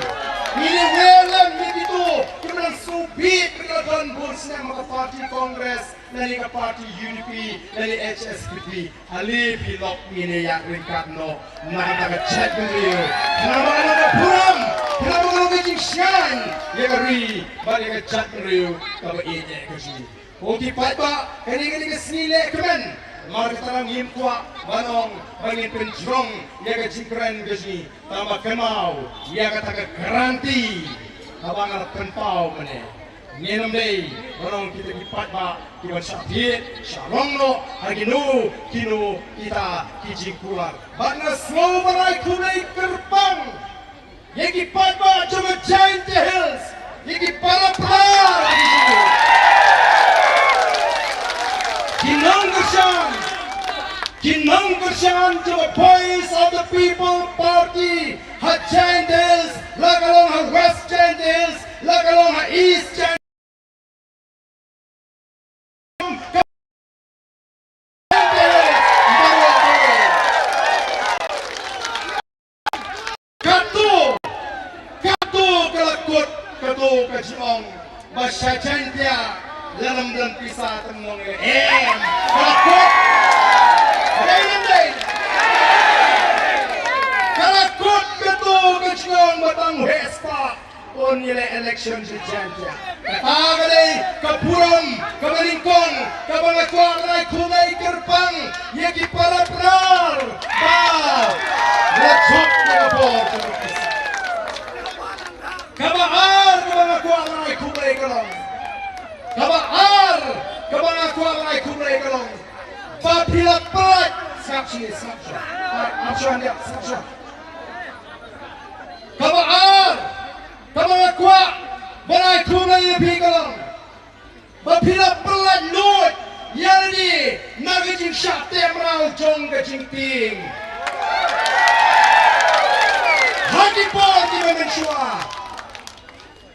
Ngin ïa wer lem ïa kito kiba dang sngewbit ba ki la don bun snem ha ka party Congress, lane ka party U D P, lane H S P D P. Ale phi lok, ngin ïa ïaid ryngkat noh na ka bynta ka jaitbynriew. Khnang ba ka long ka burom, khnang ba ka long ka jingshngaiñ ïa ka ri bad ïa ka jaitbynriew kaba ïeit eh ka jong ngi. Ko ki paidbah, kane ka dei ka sngi lehkmen. Namar kata ngim kwah ban ong ba ngin pynjrong ïa ka jingkren ka jong ngi, tangba kynmaw ïa kata ka guarantee kaba nga la pynpaw mynne. Ngin ym dei ban long kita ki paidbah kiban shah thied shah rong noh ha kino kino kita ki jingkular. Bad nga sngew ban ai khublei kyrpang ïa ki paidbah jong ka Jaintia Hills, ïa ki para pra, ki nongkyrshan, ki nongkyrshan jong ka Voice of the People Party ha Jaintia Hills, la ka long ha West Jaintia Hills, la ka long ha East Jaintia Hills. Kato, kato ka la kut, kato ka jingong ba sha Jaintia lada ym don pisa te ym long election. Em, ka la kut. Dei ne ym dei? Ka la kut kato ka jingong ba tang heh spah un ïaleh election sha Jaintia. Kata ka dei ka burom kaba nyngkong kaba nga kwah ban ai khublei kyrpang ïa ki para pra ba la jop ïa ka bor jong ka pisa. Kaba ar kaba nga kwah ban ai khublei ka long, kaba ar kaba nga kwah ban ai khublei ka long ba phi la pynlait. Sngap sha, sngap sha. Ai, ap shuwa, ap shuwa. Kaba ar kaba nga kwah ban ai khublei ïa phi ka long ba phi la pynlait lut ïa lade na ka jingshah teh mraw jong ka jingtieng ha ki por kiba mynshuwa.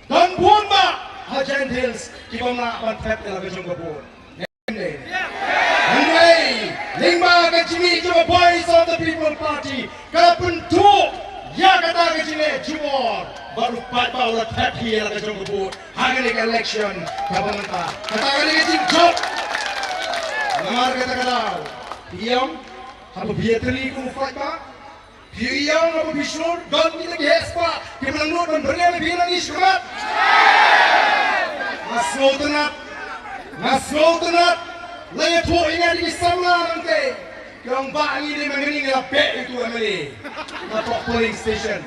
Don bun bah ha Jaintia Hills kibym lah ban thep ïa la ka jong ka vote. Hynrei lyngba ka jingmih jong ka Voice of the People Party ka la pynduh ïa kata ka jingleh jubor bad u paidbah u la thep hi ïa la ka jong ka vote ha kane ka election kaba mynta. Kata ka dei ka jingjop. Namar kata ka daw phi ïam haba phi ïatylli kum u paidbah. Phi ïam haba phi shlur, don kita ki heh spah kiba nang nud ban byrngem ïa phi nangne shakhmat. Nga sngewtynnat, nga sngewtynnat. La ïathuh ïa nga da ki samla nangtei, ki ong, "Bah, ngi dei mynngeit ngi la beh ïa utu u M L A na poh polling station."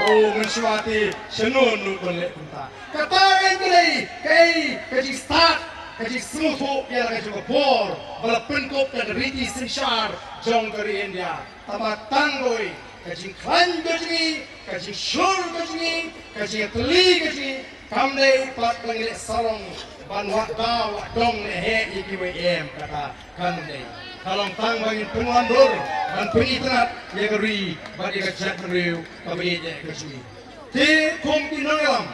Oh, mynshuwa te shano nud ban leh kumta. Kata ka dei kaei, ka jingstad, ka jingsngewthuh ïa la ka jong ka por ba la pynkup da ka riti synshar jong ka ri India. Tangba tang dei ka jingkhlaiñ ka jong ngi, ka jingshlur ka jong ngi, ka jingïatylli ka jong ngi, kam dei pat ba ngi leh sarong ban wad daw wad dong leh heh ïa kiwei, em, kata kam dei. Ka long tang ba ngin pynwandur ban pynitynnad ïa ka ri bad ïa ka jaitbynriew kaba ïeit ka jong ngi. Te kum ki nongïalam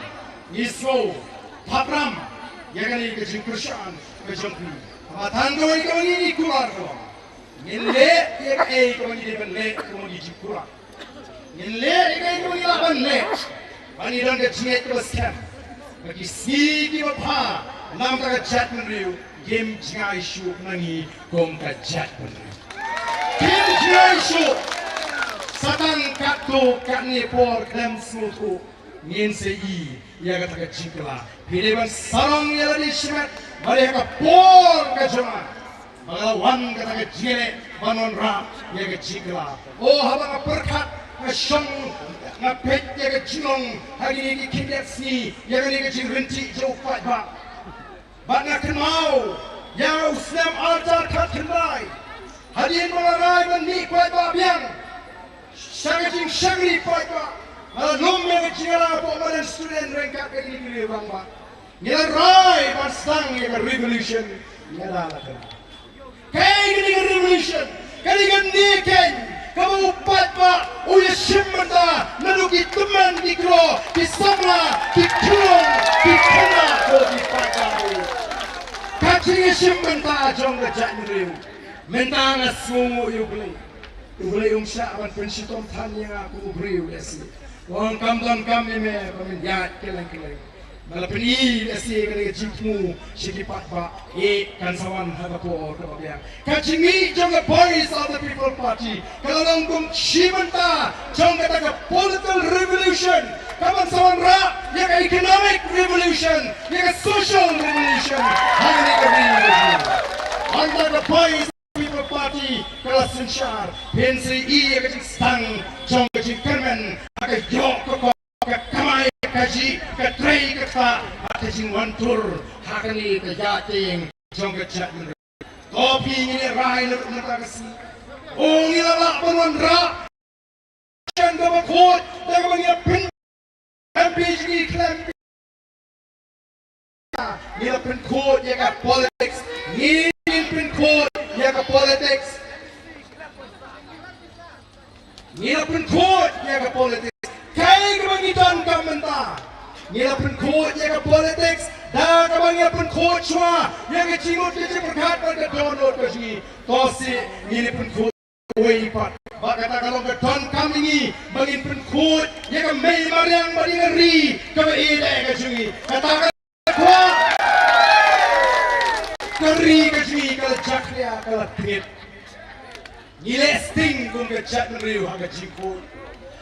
ngi sngew thapniam ïa kane ka jingkyrshan ka jong phi. Tangba tang dei kaba ngi, ngi kular ka long, ngin leh ïa kaei kaba ngi dei ban leh kum ki jingkular. Ngin leh ïa kaei kaba ngi lah ban leh ba ngi don ka jingngeit kaba skhem ba ki sngi kiba bha na ka bynta ka jaitbynriew kim jngai shuh na ngi kum ka jaitbynriew. Kim jngai shuh. Sa tang katto katne por khlem sngewthuh ngin sa ïohi ïa kata ka jingkylla. Phi dei ban sarong ïa lade shimet ba dei ha ka por ka jong nga. Ba nga la wan kata ka jingeh ban wanrah ïa ka jingkylla. O, haba nga pyrkhat, nga shong, nga peit ïa ka jinglong ha kine ki khyndiat sngi, ïa kane ka jingryntih jong u paidbah. Bad nga kynmaw ïa u snem arhajar khatkhyndai, hadien ba nga la rai ban mih paidbah biang sha ka jingshakri paidbah, nga la lum ïa ka jingïalang hapoh madan student ryngkat kine ki rangbah. Ngi la rai ban sdang ïa ka revolution. Ngi la, la ka, kaei kane ka revolution? Kane ka nongkynmaw kaba u paidbah u ïashim bynta naduh ki tymmen, ki kro, ki samla, ki khlong, ki khynnah, ko ki paidbah. Ka jingïashim bynta jong ka jaitbynriew. Mynta nga sngewnguh ïa U Blei. U Blei um shah ban pynshitom than ïa nga kum u briew, lehse. Ong kam donkam ïa me ba men ïaid kylleng kylleng. Nga la pyni lehse kane ka jingthmu sha ki paidbah, eh, kan sa wan ha ka por kaba biang. Ka jingmih jong ka Voice of the People Party ka la long kum shi bynta jong kata ka political revolution kaban sa wanrah ïa ka economic revolution, ïa ka social revolution ha kane ka ri. Hangta ka Voice People Party ka la synshar, phin sa ïohi ïa ka jingsdang jong ka jingkyrmen ha ka ïoh ka kop, ka kamai kajih, ka trei ka ktah, ha ka jingwan tur ha kane ka ïaid tieng jong ka jaitbynriew. To phi, ngi la rai na ka mynta ka sngi. O, ngi la lah ban wanrah shen kaba khuid da kaba ngi la pyn M P jong ngi khlem. Ngi la pynkhuid ïa ka politics. Ngi, ngin pynkhuid ïa ka politics. Ngi la pynkhuid ïa ka politics. Kaei kaba ngi donkam mynta? Ngi la pynkhuid ïa ka politics da kaba ngi la pynkhuid shuwa ïa ka jingmut ka jingpyrkhat bad ka dohnud ka jong ngi. To sih, ngi la pynkhuid wei pat. Ba kata ka long ka donkam ïa ngi ba ngin pynkhuid ïa ka mei mariang bad ïa ka ri kaba ïeit ka jong ngi. Kata ka kwah, ka ri ka jong ngi ka la jakhlia, ka la tngit. Ngi leh sting kum ka jaitbynriew ha ka jingkhuid.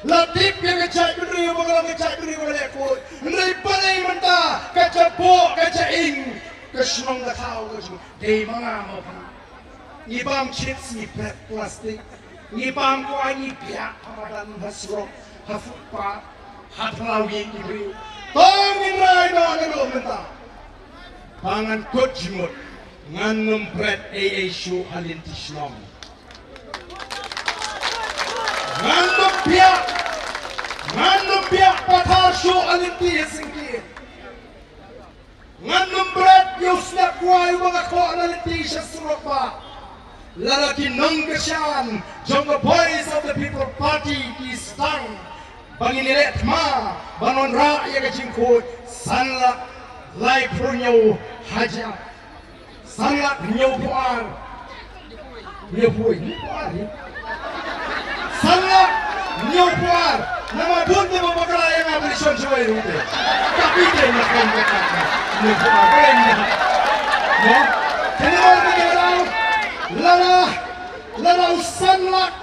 La tip ïa ka jaitbynriew ba ka long ka jaitbynriew kaba leh khuid. Hynrei balei mynta ka jaboh ka jaing, ka shnong ka thaw ka jong ngi dei ma nga ma phi? Ngi bam chips, ngi phet plastik, ngi bam kwai, ngi biah ha madan, ha surok, ha footpath, ha thlaw ïing ki briew. To ngin rai noh naduh mynta ba ngan kut jingmut, ngan ym bret ei ei shuh ha lynti shnong. Ngan ym biah, ngan ym biah pathar shuh ha lynti ha syngkien. Ngan ym bret ïa u sniap kwai uba nga khoh na lynti sha surok bah. Lada ki nongkyrshan jong ka Voice of the People Party ki sdang ba ngin ïaleh thma ban wanrah ïa ka jingkhuid, san lak laiphew hynñiew hajar. San lak hynñiewphew ar. Hynñiewphew, hynñiewphew ar hi. San lak hynñiewphew ar. Namar bun te ba bakla ïa nga ba leit shon shuwa ruh te. Tapi te na kan ka ka. Hynñiewphew ar. Kren na. No? Te namar kata ka daw, lada, lada u san lak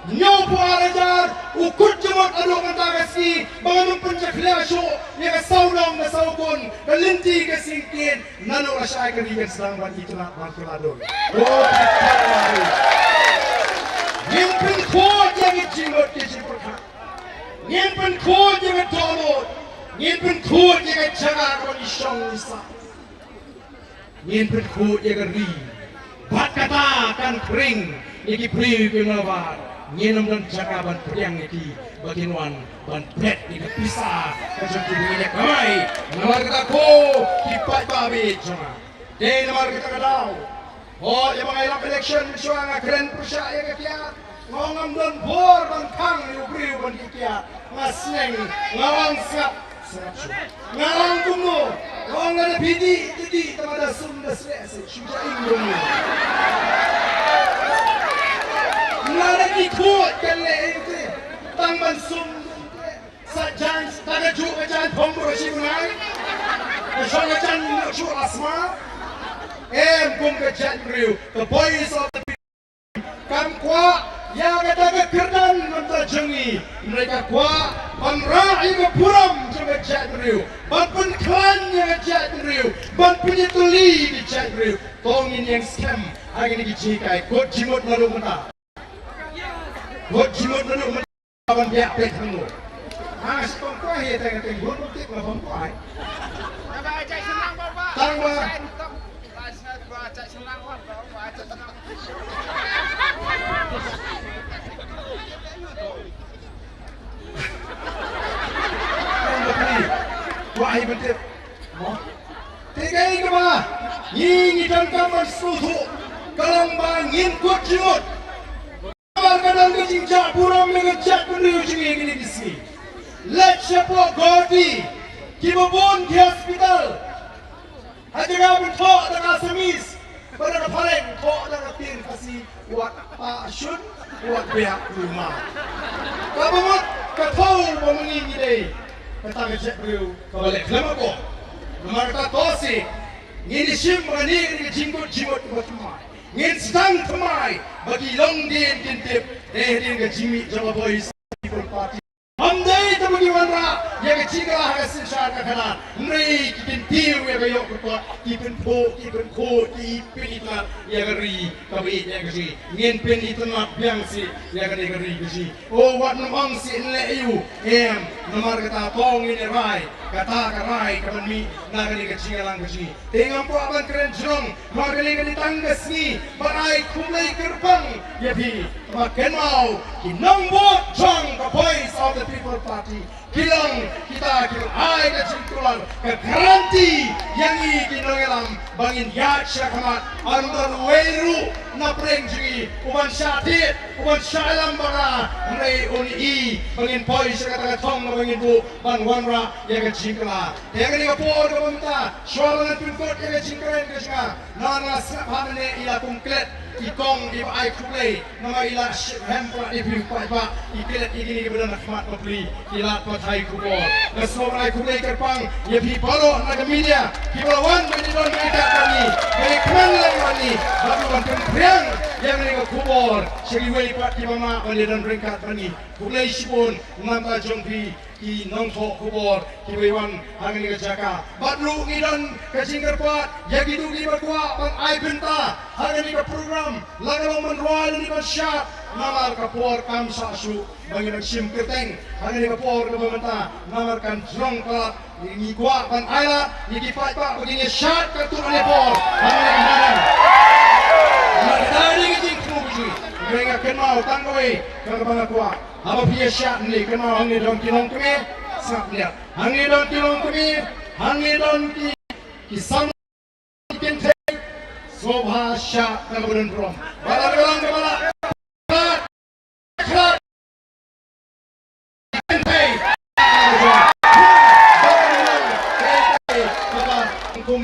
hynñiewphew ar hajar u kut jingmut haduh mynta ka sngi ba ngan ym pynjakhlia shuh ïa ka sawdong ka sawkun, ka lynti ka syngkien, naduh lashai ka ri kan sdang ban itynnad ban kylla dor. Ngin pynkhuid ïa ki jingmut ki jingpyrkhat. Ngin pynkhuid ïa ka dohnud. Ngin pynkhuid ïa ka jaka kaba ngi shong ngi sah. Ngin pynkhuid ïa ka ri. Bad kata kan pyrshang ïa ki briew ki mawar. Ngin ym don jaka ban pdiang ïa ki ba kin wan ban phet ïa ka pisa ka jong ki ba ngi leh kamai. Namar kata ko ki paidbah ba ïeit jong nga, dei namar kata ka daw, hooid, ïa ba nga ïalap election mynshuwa nga kren pyrshah ïa ka kiad. Nga ong ngam don bor ban khang ïa u briew ban dih kiad. Nga sneng, nga ong sngap, sngap shuh. Nga ong kumno, nga ong lada phi dih, dih, dih, tangba da sum da shleh seh, shu ja ing kumno. Lada ki khuid kan leh ing te, tang ban sum. Sa jan, ta ka juh ka jan phong bro shi bnai. Ka shong ka jan juh asma. Em, kum ka jaitbynriew, ka Voice of the People kam kwah ïa kata ka kyrdan mynta jong ngi. Hynrei ka kwah ban rah ïa ka burom jong ka jaitbynriew, ban pynkhlaiñ ïa ka jaitbynriew, ban pynïatylli ïa ka jaitbynriew. To ngin ïeng skhem Ha kine ki jinghikai, kut jingmut naduh mynta. Kut jingmut naduh mynta ban biang peit hangno. Nga shu tong kwah ïa teng teng bun bun tip nga bam kwah. Tang ba. Kwah hi ban tip. Mo. Te kaei kaba ngi ngi donkam ban sngewthuh ka long ba ngin kut jingmut. Namar ka don ka jingjah burom na ka jaitbynriew jong ngi kine ki sngi. Leit shapoh Guwahati kiba bun ki hospital. Ha jaka ban thoh da ka Assamese, ba da ka phareng thoh da ka ktien Khasi, wat pah shun, wat biak u ma. Kaba mut ka thaw ba ma ngi ngi dei kata ka jaitbynriew kaba leh khlem akor. Namar kata to seh ngin ïa shim ba kane ka dei ka jingkut jingmut kaba thymmai. Ngin sdang thymmai ba ki longdien kin tip, dei hadien ka jingmih jong ka Voice of the People Party. Ym dei tang ba ki wanrah ïa ka jingkylla ha ka synshar ka khadar, hynrei ki kyntiew ïa ka ïoh ka kot, ki pynphuh, ki pynkhuid, ki pynitynnad ïa ka ri kaba ïeit ïa ka jong ngi. Ngin pynitynnad biang seh ïa kane ka ri ka jong ngi. O wat nym ong seh yn leh aïu, em, namar kata to ngin ïa rai kata ka rai kaban mih na kane ka jingïalang ka jong ngi. Te ngam kwah ban kren jrong, namar kane ka dei tang ka sngi ban ai khublei kyrpang ïa phi. Ba kynmaw ki nongbud jong ka Voice of the People Party ki long kita kiba ai ka jingkular, ka guarantee ïa ngi ki nongïalam ba ngin ïaid sha khmat. Ym don uwei ruh na pdeng jong ngi uban shah thied, uban shah ïalam bad nga, hynrei un i ba ngin poi sha kata ka thong kaba ngin buh ban wanrah ïa ka jingkylla. Te ha kane ka por kaba mynta, shuwa ba ngan pynkut ïa ka jingkren ka jong nga, nga, nga sngap hangne i la kum klet, i kong iba ai khublei, namar i la shim hem palat ïa phi u paidbah, i klet ïa kine kiba don ha khmat bapli, i la pathai khubor. Nga sngewbha ban ai khublei kyrpang ïa phi baroh na ka media kiba la wan ban ïadon ryngkat bad ngi, ban ïakmen lang bad ngi, bad ban pynphriang ïa kane ka khubor sha kiwei pat kiba mah ban ïadon ryngkat bad ngi. Khublei shibun na ka bynta jong phi ki nongthoh khubor kiba wan ha kane ka jaka. Bad ruh ngi don ka jingkyrpad ïa kito kiba kwah ban ai bynta ha kane ka program, la ka long ban rwai lane ban shad, namar ka por kam shah shuh ba ngin ym shim kyrteng ha kane ka por kaba mynta, namar kan jrong palat. Ngi kwah ban ailad ïa ki paidbah ba kin ïa shad katto katne por ha kane ka hynmen. Namar kata ka dei ka jingthmu ka jong ngi. Hynrei nga kynmaw tang kawei kaba nga kwah. Haba phi ïa shad hangne, kynmaw hangne don ki longkmie, sngap ïa. Hangne don ki longkmie, hangne don ki, ki samla, ki kynthei, sngewbha shad na kaba don burom. Ba la ka long kaba la. Shad, shad, ki kynthei. Kaba kong